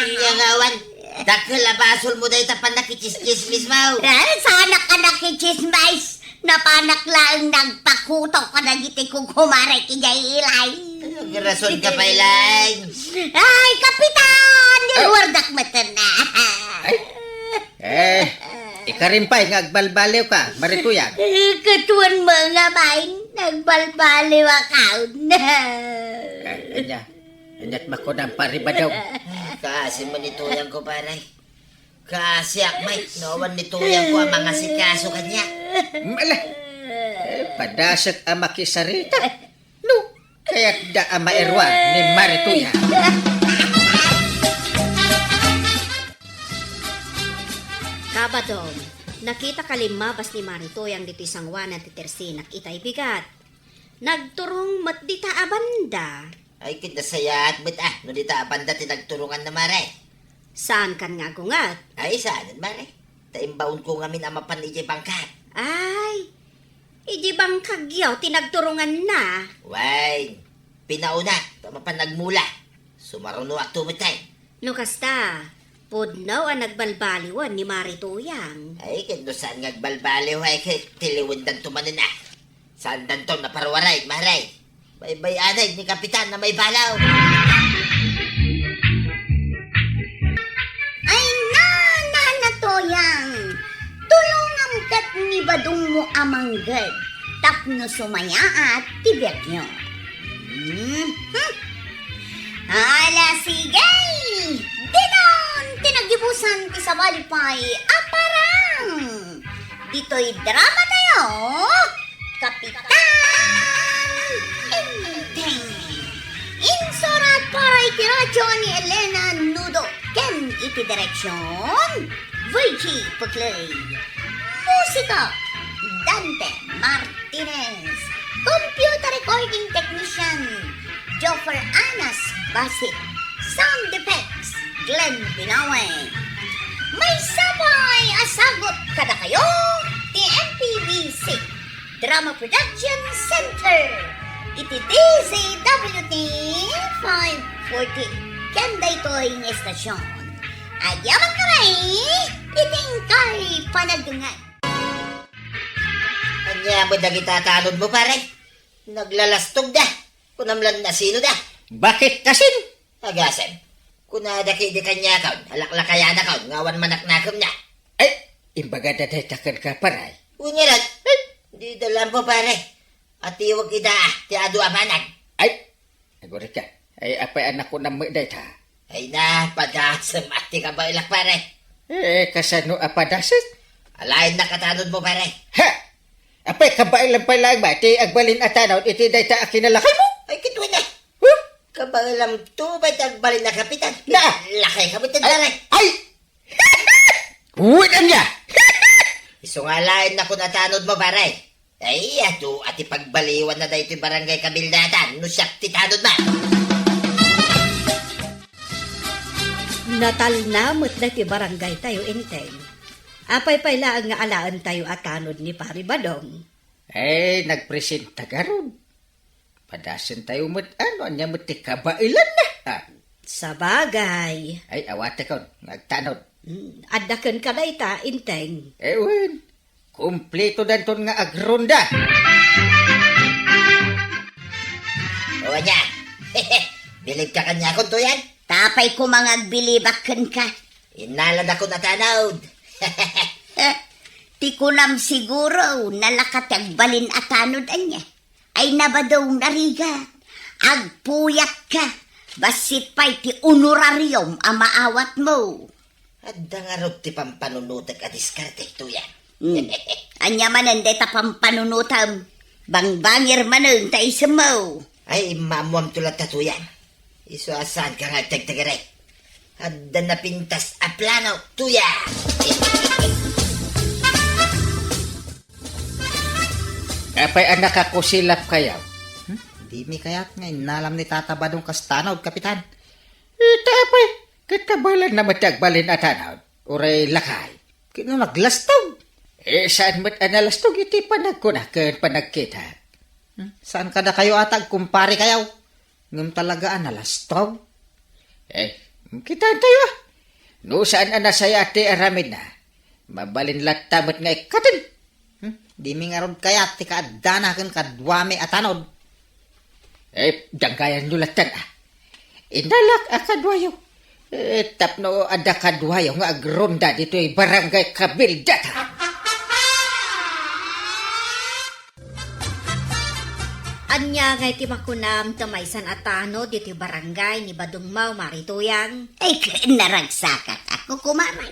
Ania nga awan? Dakkel a basolmo dayta pannakichismis mo. Eh, saanak a nakichismis. Napanak laeng nagpakutok kadagiti kukumarek idiay ilay. Ay, rason ka pay laeng. Ay, Kapitan! Ah. Niluardak metten. Ay. Eh, ikarim pay nga agbalbaliw ka, Mari Tuyang. Eh, katuan mo nga bain, nagbalbaliw a kaon. Eh, anya, anya't makunang paribadaw. Kaasi mo ni Tuyang ko, pare. Kaasiak, Mike, no, awan ni Tuyang ko a mangasikaso kaniak. Mala, eh, padasek a makisarita. No, kayatda a mairua ni Mari Tuyang. Kabatom, nakita ka limmabas ni Mari Tuyang ditoy sanguanan ti tersinak itay bigat. Nagturong met dita a banda. Ay, ket nasayaat met, ah, no dita a banda ti nagturonganna, mare. Saan kan nga agunget? Ay, saanen, mare. Ta imbaonko ngamin a mapan idiay bangkag. Ay, idiay bangkagyo ti nagturonganna. Wen, pinauna, ta mapan nagmula. Sumarunoak to met, ay. No kasta, pudno a nagbalbaliwen ni Mari Tuyang. Ay, ket no saan nga agbalbaliw, ay, ket tiliwendanto manen, ah. Saandanto naparuaray, mare. Baybay-anay ni Kapitan a maibalaw. Ay, na, Nana Tuyang, tulongam ket ni badongmo a mangged tapno sumayaat ti biagyo. Mhm. Ala, sige! Diton ti naggibusan ti sabali pay a parang! Ditoy drama tayo, Kapitan Enteng. Insurat para iti radyo ni Elena Nudo ken iti direksyon, Virgie Puclay. Musika, Dante Martinez. Computer recording technician, Joffer Anas Basit. Sound effects, Glenn Binawe. Maysa pay a sagut kadakayo ti M P B C Drama Production Center. Iti D Z W T five forty, ken daytoy nga estasyon, agyaman kami iti inkay panagdungan. Ania met dagita tanodmo, pare? Naglalastogda. Kunam lan asinoda. Bakit kasin? Agasem. Kunada kadi kaniakon, alaklakayanakon nga awan manaknakemna. Ay, imbagada dayta kenka, pare. Wen ngarud, ay, dida la ammo, pare. Atiwek ida, ah, ti adu a banag. Ay, agurika. Ay, apay a nakunam met dayta? Ay na, padasem, ah, ti kabaelak, pare. Eh, kasano a padasem? Alaennak a tanodmo, pare. Ha? Apay, kabaelam pay laeng ba ti agbalin a tanod iti dayta a kinalakaymo? Ay, kituen, ah. Huh? Kabaelamto pay ti agbalin a kapitan. Na! Lakayka met, ay, pare. Ay! Wen ania? Isu nga alaennakon a tanodmo, pare. Ay, adu a ti pagbaliwanna daytoy barangay kabildatan no siak ti tanodna. Natalna met daytoy barangaytayo, Enteng. Apay pay laeng nga alaentayo a tanod ni Pari Badong? Eh, nagpresenta garud. Padasentayo met, ano, ania met ti kabaelanna? Ah. Sabagay. Ay, awatekon nga agtanod. Hmm, adda kenka dayta, Enteng? Eh, wen. Kumpletodanton nga agronda. O, ania? Bilibka kaniakon, Tuyang? Ta apay koma nga agbilibak kenka? Innaladakon a tanod. Ti kunam siguro, nalaka ti agbalin a tanod, ania? Ay, nabadong, narigat. Agpuyatka. Bassit pay ti honorarium a maawatmo. Adda ngarud ti pampanunotek a diskarte, Tuyang. Hmm. Ania manen dayta pampanunotem? Bangbangir manen ta isemmo. Ay, immaammoamto latta, Tuyang. Isu a saanka nga agtegtegere. Adda napintas a plano, Tuyang. Apay a nakakusilapkayo? Hmm? Dimi kayat nga innalam ni Tata Badong kas tanod, Kapitan? Ita apay, ket kabaelanna met ti agbalin a tanod, uray lakay. Ket no naglastog? Eh, saan met a nalastog iti panagkuna ken panagkita? Hmm? Saan kadakayo a tagkumparekayo? Ngem talaga a nalastog? Eh, kitaentayo, ah. No saan a nasayaat ti aramidna, mabalin latta met nga ikkaten. Hmm? Dimi ngarud kayat ti kaaddana ken kaduami a tanod. Eh, danggayanyo lattan, ah. Innalak a kaduayo. Eh, tapno adda kaduayo nga agronda ditoy barangay kabildatan. Ania ngay ti makunam ta maysan a tanod ditoy barangay ni Badongmo, Mari Tuyang? Ay, ken naragsakak a kukumaray.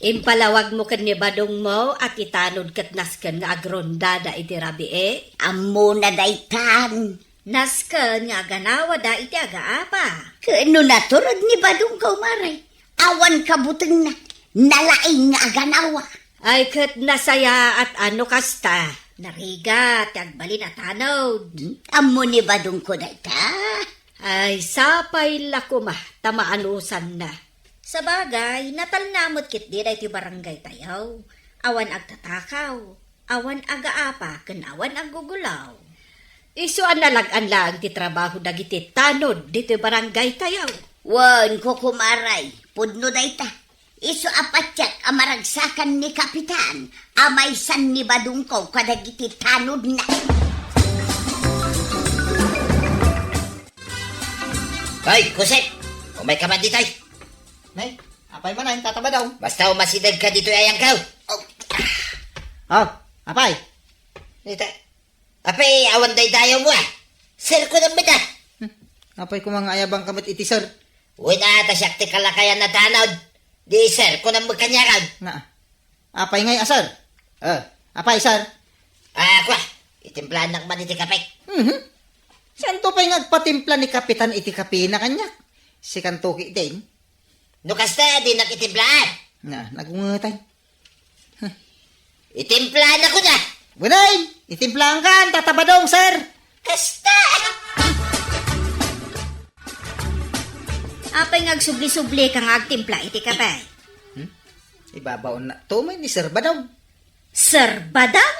Impalawagmo ken ni Badongmo a ti tanod ket nasken nga agrondada iti rabii? Ammona daytan. Nasken nga aganawada iti agaapa? Ken no naturod ni Badongko, Mari, awan kabutengna, nalaing nga aganawa. Ay, ket nasayaat a no kasta. Narigat ti agbalin a tanod. Hmm? Ammo ni Badongko dayta? Ay, sapay la koma ta maanusanna. Sabagay, natalna met ketdi daytoy barangaytayo. Awan agtatakaw, awan agaapa, ken awan aggugulaw. Isu a nalag-an laeng ti trabaho dagiti tanod ditoy barangaytayo. Wen, kukumaray, pudno dayta. Isu a patiek a maragsakan ni Kapitan a maysan ni Badongko kadagiti tanodna. Hoy, Kusep! Umayka man ditoy! Nay, apay man, Tata Badong? Basta umasidegka ditoy ayangko. Oh. Oh, apay? Dita. Apay, awan daydayawmo, ah. Sir ko na met, ah. Hmm. Apay koma nga ayabangka met iti sir? Wen, ta siak ti kalakayan a tanod. Di sir ko na met kaniakon. Na. Apay ngay a sir? Eh, apay, sir? Ah, kua. Itimplaannak man iti kape. Mhm. Saanto pay nga agpatimpla ni Kapitan iti kapena kaniak? Sikanto ketdin. No kasta, dinak itimplaak. Na, nagungetay. Itimplaanakon a. Wen, itimplankan, Tata Badong, sir. Kasta. Apay nga agsubli-sublika nga agtimpla iti kape? Hmm? Ibabaonna to met ni Sir Badong. Sir Badong?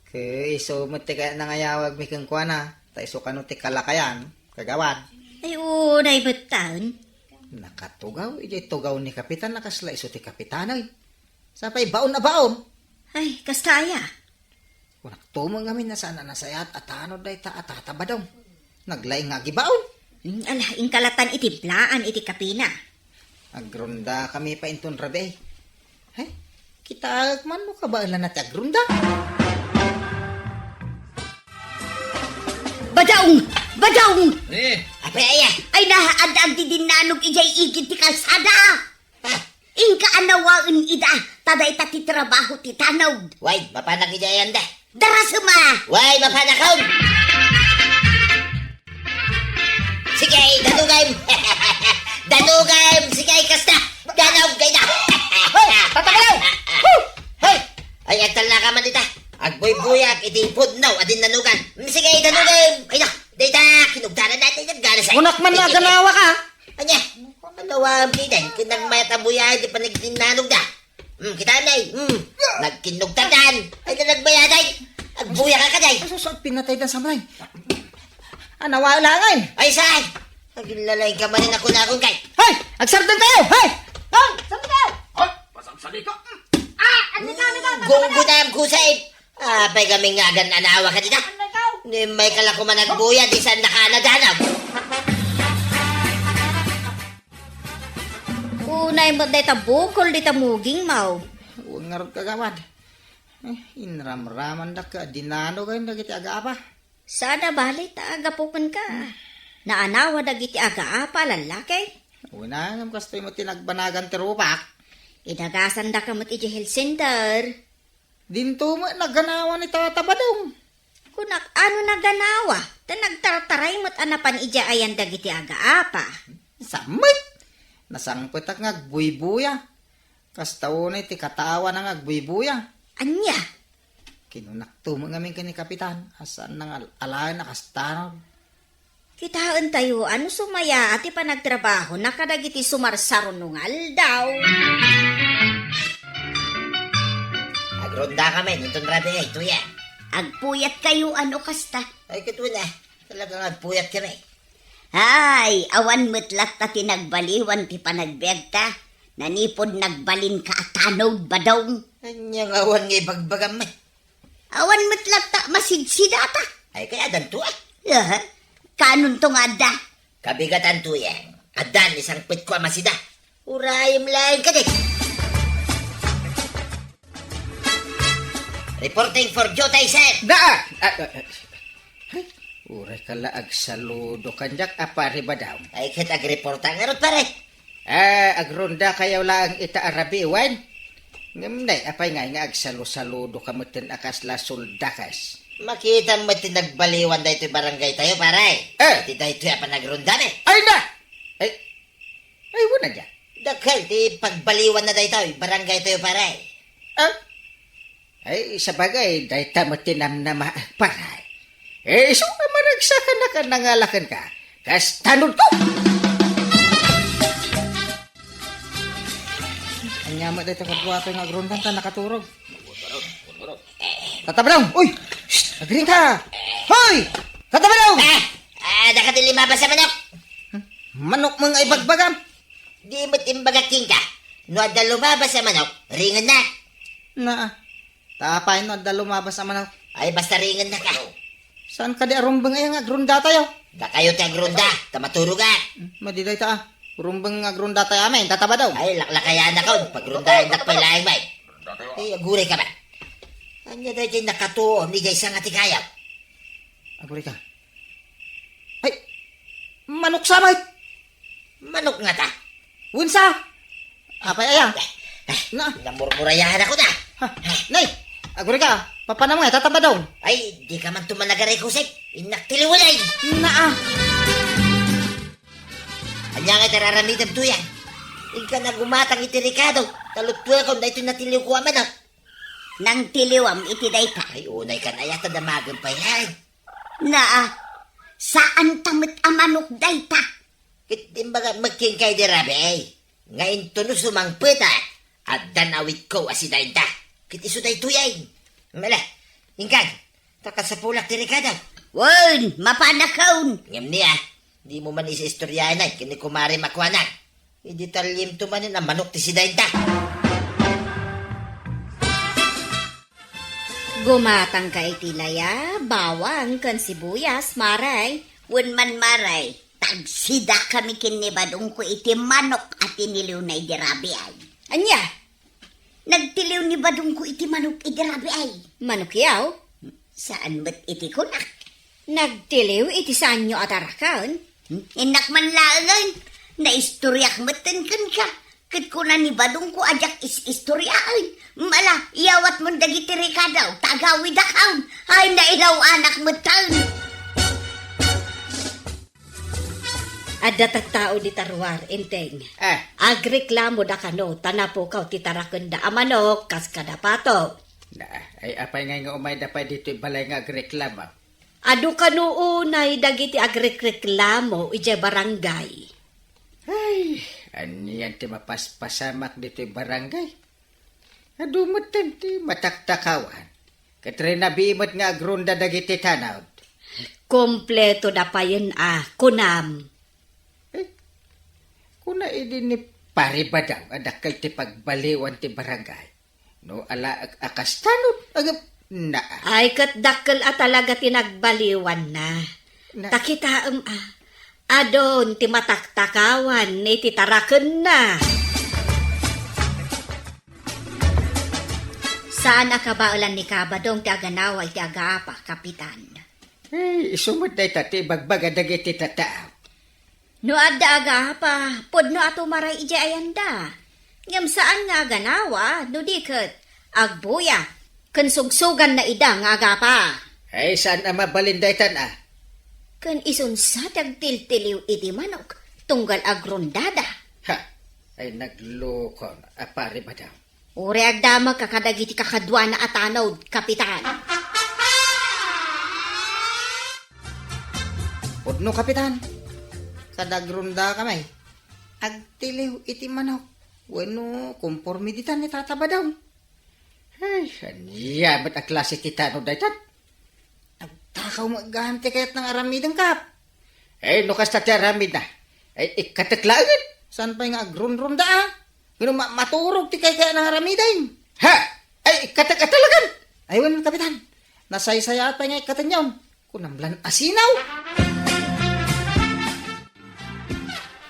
Ket isu met ti kayat nangayawagmi kenkuana. Ta isu kano ti kalakayan, kagawad. Ay, unay metten. Nakatugaw, idiay tugaw ni Kapitan, a kasla isu ti kapitanen. Sapay baon a baon. Ay, kasta aya? Kunak tumo ngamin a saan a nasayaat a tanod dayta a tatabadong. Naglaing nga agibaon. Mm, ala, inkalatan iti blaan iti kapina. Agrunda kami pa inton rabii. Hay, kitaek man no kabaelanna ti agrunda. Badaong! Badaong! Eh. Apay aya? Ay, na, ad-, agdidinnanog idiay igid ti kalsada. Ah. Inka a nawaen ida, ta dayta ti trabaho ti tanod. Way, mapanak idiay anda. Darasem a! Way, mapanakon! Sige, danugem! Danugem! Sige, kasta! Danug, kayda! Hoy! Tatakalaw! Hoy! Ay, agtalnaka man ita. Agbuybuyak iti pudno a dinnanugan. Sige, danugem! Ay, na! Dayta, kinugdanan natin yung ganas ay. Kunak man na ganawa ka. Anya? Ano ang kidan? Kinagmayat a buya di panagdinnanugda. Hmm, kita na eh. Hmm. Nagkinugdanan. Ay, na nagmayaday. Agbuya ka kaday. Ay, sus, pinatay na sa may. Anawa langan. Ay, saan? Aglalay ka man ako na akong kay. Hoy! Agsardeng tayo! Hoy! Hoy! Saan ka? Hoy! Pasagsabi ka! Ah! Ano ka? Ano ka? Gunggunam ko sa ip. Ah, pay kami nga agan anawa ka dita. Ano ka? Ni may kala ko managbuya, di saan nakaanadanag. Unay mo dayta bukol dita muging maw. Ngarud kagawad. Eh, inramraman da ka, dinano kayo dagiti agaapa. Sana bali ta agapuken ka. Naanawa dagiti agaapa a lallaki. Unangam kastoy mo tinagbanagan ti rupak. Idagasan da ka met iti health center. Dinto met naganawa ni Tata Badong. Kunak, ano naganawa? Ta nagtartaray met a napan idiay ayan dagiti agaapa. Sammet! Nasangpetak nga agbuybuya. Kasta unay ti katawana nga agbuybuya. Ania? Kinunakto met ngamin ken ni Kapitan, a saan nga al-, alaen a kastanon. Kitaentayo a no sumayaat ti panagtrabahona kadagiti sumarsarunong nga aldaw. Agronda kami, inton rabii, tuya. Agpuyat kayo, ano kasta? Ay, kituna, talagang agpuyat kami. Ay, awan met latta ti nagbaliwan ti panagbiagta. Nanipod nagbalin ka a tanod, Badong. Anya nga awan nga ibagbagam, eh? Awan met latta masidsidata. Ay, kaya addanto, eh. Aha. Kanonto nga adda? Kabigatanto, eh. Addan, isangpetko a masida. Urayem laeng kadi. Reporting for duty, sir. Da! Ah, ah, ah. Ay, uray ka la agsaludo kaniak a pare Badong. Ay, ket agreporta ngarud, pare. Ah, agronda kayo laeng ita a rabii wen? Ngem nay, apay ngay nga agsalusaludo ka metten a kasla soldakas? Makita met ti nagbaliwan daytoy barangay tayo, pare. Eh. Ti daytoy a panagronda, eh. Ay na! Ay, ay, wala dia. Dakkel ti pagbaliwan na daytoy barangay tayo, pare. Ah? Ay, sabagay, dayta met ti namnama, pare. Eh, isu nga managsakan na ka, nangalakan ka. Kas tanod ko! Anya met dayta kabuato nga agrondan ta nakaturog. Tata Badong! Uy! Shh! Agring ka! Hoy! Tata Badong! Ah! Ah, daka ti limabas a manok! Hmm? Manok mo nga ibagbagam? Di met imbagak kenka, no adda lumabas a manok, ringennak. Naa. Ta apay no adda lumabas a manok? Ay, basta ringennak a. Saan kadi a rumbeng aya nga agronda tayo? Dakayo ti agronda, ta maturogak. Hmm, madi dayta a. Rumbeng nga agronda tayo amin, Tata Badong. Ay, laklakayanakon, pagrondayondak pay laeng, bay. Ay, aguray ka man. Anya daytoy nakatuon, ni daysa nga ti kayap. Aguray ka. Ay, manok sa met! Manok ngata? Wensa? Apay aya? Na. Namurmurayahan ako na. Ha, nay, aguray ka, papanam nga, Tata Badong. Ay, di ka man tumanagaray kusip. Innak ti liwilay. Naa. Anya nga ti raramidem tuya? Inka nagumatang iti rekado, taluttuekon daytoy natiliwko a manok. Nangtiliwam iti dayta. Ay, unay kan aya ta damagem pay laeng. Naa, saan ta met a manok dayta? Ket imbaga met kenka idi rabii, nga intono sumangpetak, addan awitko a sidainta. Ket isu daytoy ay. Mala, inkan, ta kasapulak ti rekado. Wen, mapanakon. Ngem ni a, dimo man is-istoryaen ken ni Kumare Makuana. Idi talliemto manen a manok ti sidaenta. Gumatangka iti laya, bawang, ken sibuyas, Mare. Wen man, Mare, tagsidakami ken ni Badongko iti manok a tiniliwna idi rabii. Ania? Nagtiliw ni Badongko iti manok idi rabii. Manok yaw? Saan met iti kunak. Nagtiliw iti saanyo a taraken? Hmm? Innak man laengen. Naistoriak metten kenka. Ket kuna ni Badongko a diak is-istoriaen. Mala, iyawatmon dagiti rekado, ta agawidakon. Ay, nailaw-anak metten. Adda tattao dita ruar, Enteng. Ah. Agreklamo da kano, ta napukaw ti tarakenda a manok, kas kada pato. Na, ay, apay ngay nga umayda pay ditoy balay nga agreklamo? Adu kano unay dagiti agrekreklamo idiay barangay. Ay, anian ti mapaspasamak ditoy barangay? Adu metten ti mataktakawan. Ket rinabii met nga agrunda dagiti tanod. Kompleto da payen a, kunam. Eh, kuna idi ni Pare Badaw a dakkel ti pagbaliwan ti barangay. No ala ak-, a kas tanod, agap-, naa. Ay, ket dakkel a talaga ti nagbaliwanna. Na- Ta kitaem a, adun ti mataktakawan iti tarakenna. Saan a kabaelan ni Kabadong ti aganawa iti agaapa, Kapitan. Eh, isu met dayta ti ibagbaga dagiti tattao. No adda agaapa, pudno a tumaray idiay ayanda. Ngem saan nga aganawa, no di ket agbuya, ken sugsuganna ida nga agaapa. Ay, saan a mabalin daytan a? Ken isunsa ti agtiltiliw iti manok, tunggal agrundada. Ha! Ay, naglukon a Pare Badaw. Uray agdamagka kadagiti kakaduana a tanod, Kapitan. Pudno, Kapitan. Kada agrundakami, agtiliw iti manok. Wenno, konporme ditan ni Tata Badaw. Ay, ania met a klase ti tanod daytan? Agtakaw met gayam ti kayatna nga aramiden, Kap. Eh, no kasta ti aramidna, ay ikkatek laengen. Saan pay nga agrunrunda, a? Ngem ma-, maturog ti kaykayatna nga aramiden. Ha? Ay ikkatek a talagan? Ay, wen, Kapitan. Nasaysayaat pay nga ikkatenyon. Kunam lan asinaw.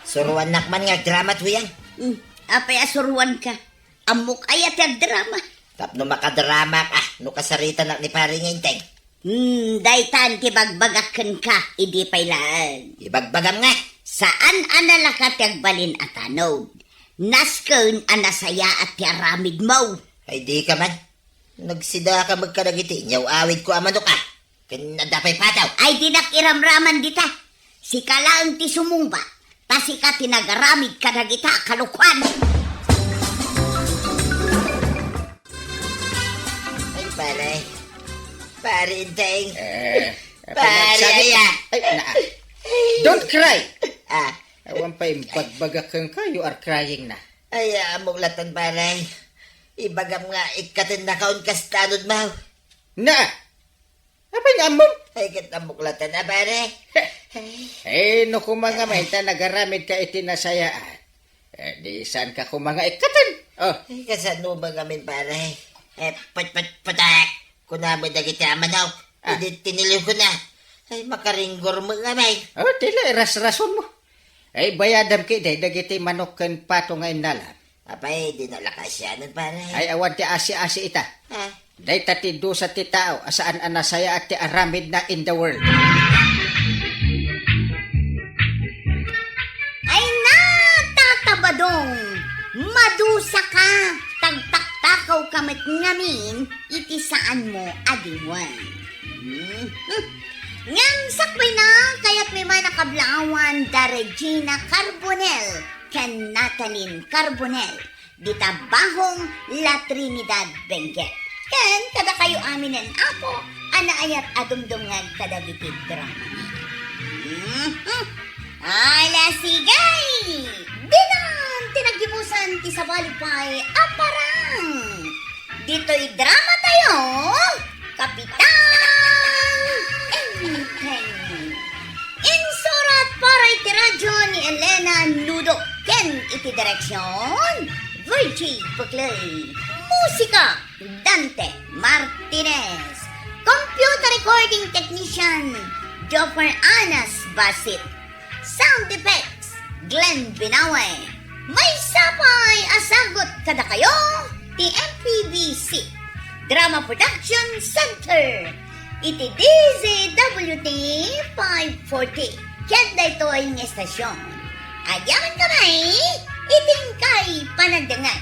Suruannak man nga agdrama, Tuyang. Hmm, apay a suruanka? Ammok aya ti agdrama? Tapno makadramak, a, no kasaritanak ni Pare nga Enteng. Hmm, daytan ti bagbagak kenka, idi pay laeng. Ibagbagam nga. Saan a nalaka ti agbalin a tanod. Nasken a nasayaat ti aramidmo. Ay, dika man. Nagsidaka met kadagiti inyaw-awidko a manok, a. Ken adda pay pataw. Ay, dinak iramraman dita. Sika laeng ti sumungbat, ta sika ti nagaramid kadagita a kalokuan. Ay, pare. Pare Enteng. Eh, Pare, apay nagsabi-, aya. Ay, naa. Don't cry. Ah. Awan pay imbagbaga kenka, you are crying na. Ay, ammok latta, pare. Ibagam nga ikkatennakaon kas tanod, maw. Na! Apay nga ammom? Ay, ket ammok latta, pare. Eh, no koma nga mayta nagaramidka iti nasayaat. Eh, di saanka koma nga ikkaten? Oh. Ay, kasano ba ngamin, pare? Eh, put-, put-, putek! Kuna met dagiti a manok. Ah. Idi tiniliwko na. Ay, makaringgor met ngamin. Oh, ti la, irasrasonmo. Ay, bayadam ketdi dagiti manok ken pato nga innalam. Apay, di nalakasianan, pare. Ay, awan ti asi-asi ita. Ah. Dayta ti dusa ti tao a saan a nasayaat ti aramidna in the world. Ay na, Tata Badong! Madusa ka! Tagtaktakawka met ngamin iti saanmo a diwen. Hmm. Ngem sakbayna, kayatmi man a kablaawan da Regina Carbonell ken Natalie Carbonell. Dita Bahong La Trinidad, Benguet. Ken kadakayo aminen, Apo, a naayat a dumdumngeg kadagiti drama. Mhm. Ala, sige! Dinan ti naggibusan ti sabali pay a parang. Ditoy drama tayo, Kapitan! Elena Nudo, ken iti direksyon, Virgie Buclay. Musika, Dante Martinez. Computer recording technician, Joffer Anas Basit. Sound effects, Glenn Binawe. Maysa pay a sagut kadakayo ti M P B C Drama Production Center iti D Z W T five forty. Ket daytoy nga estasyon, agyamankami iti inkay panagdengngeg.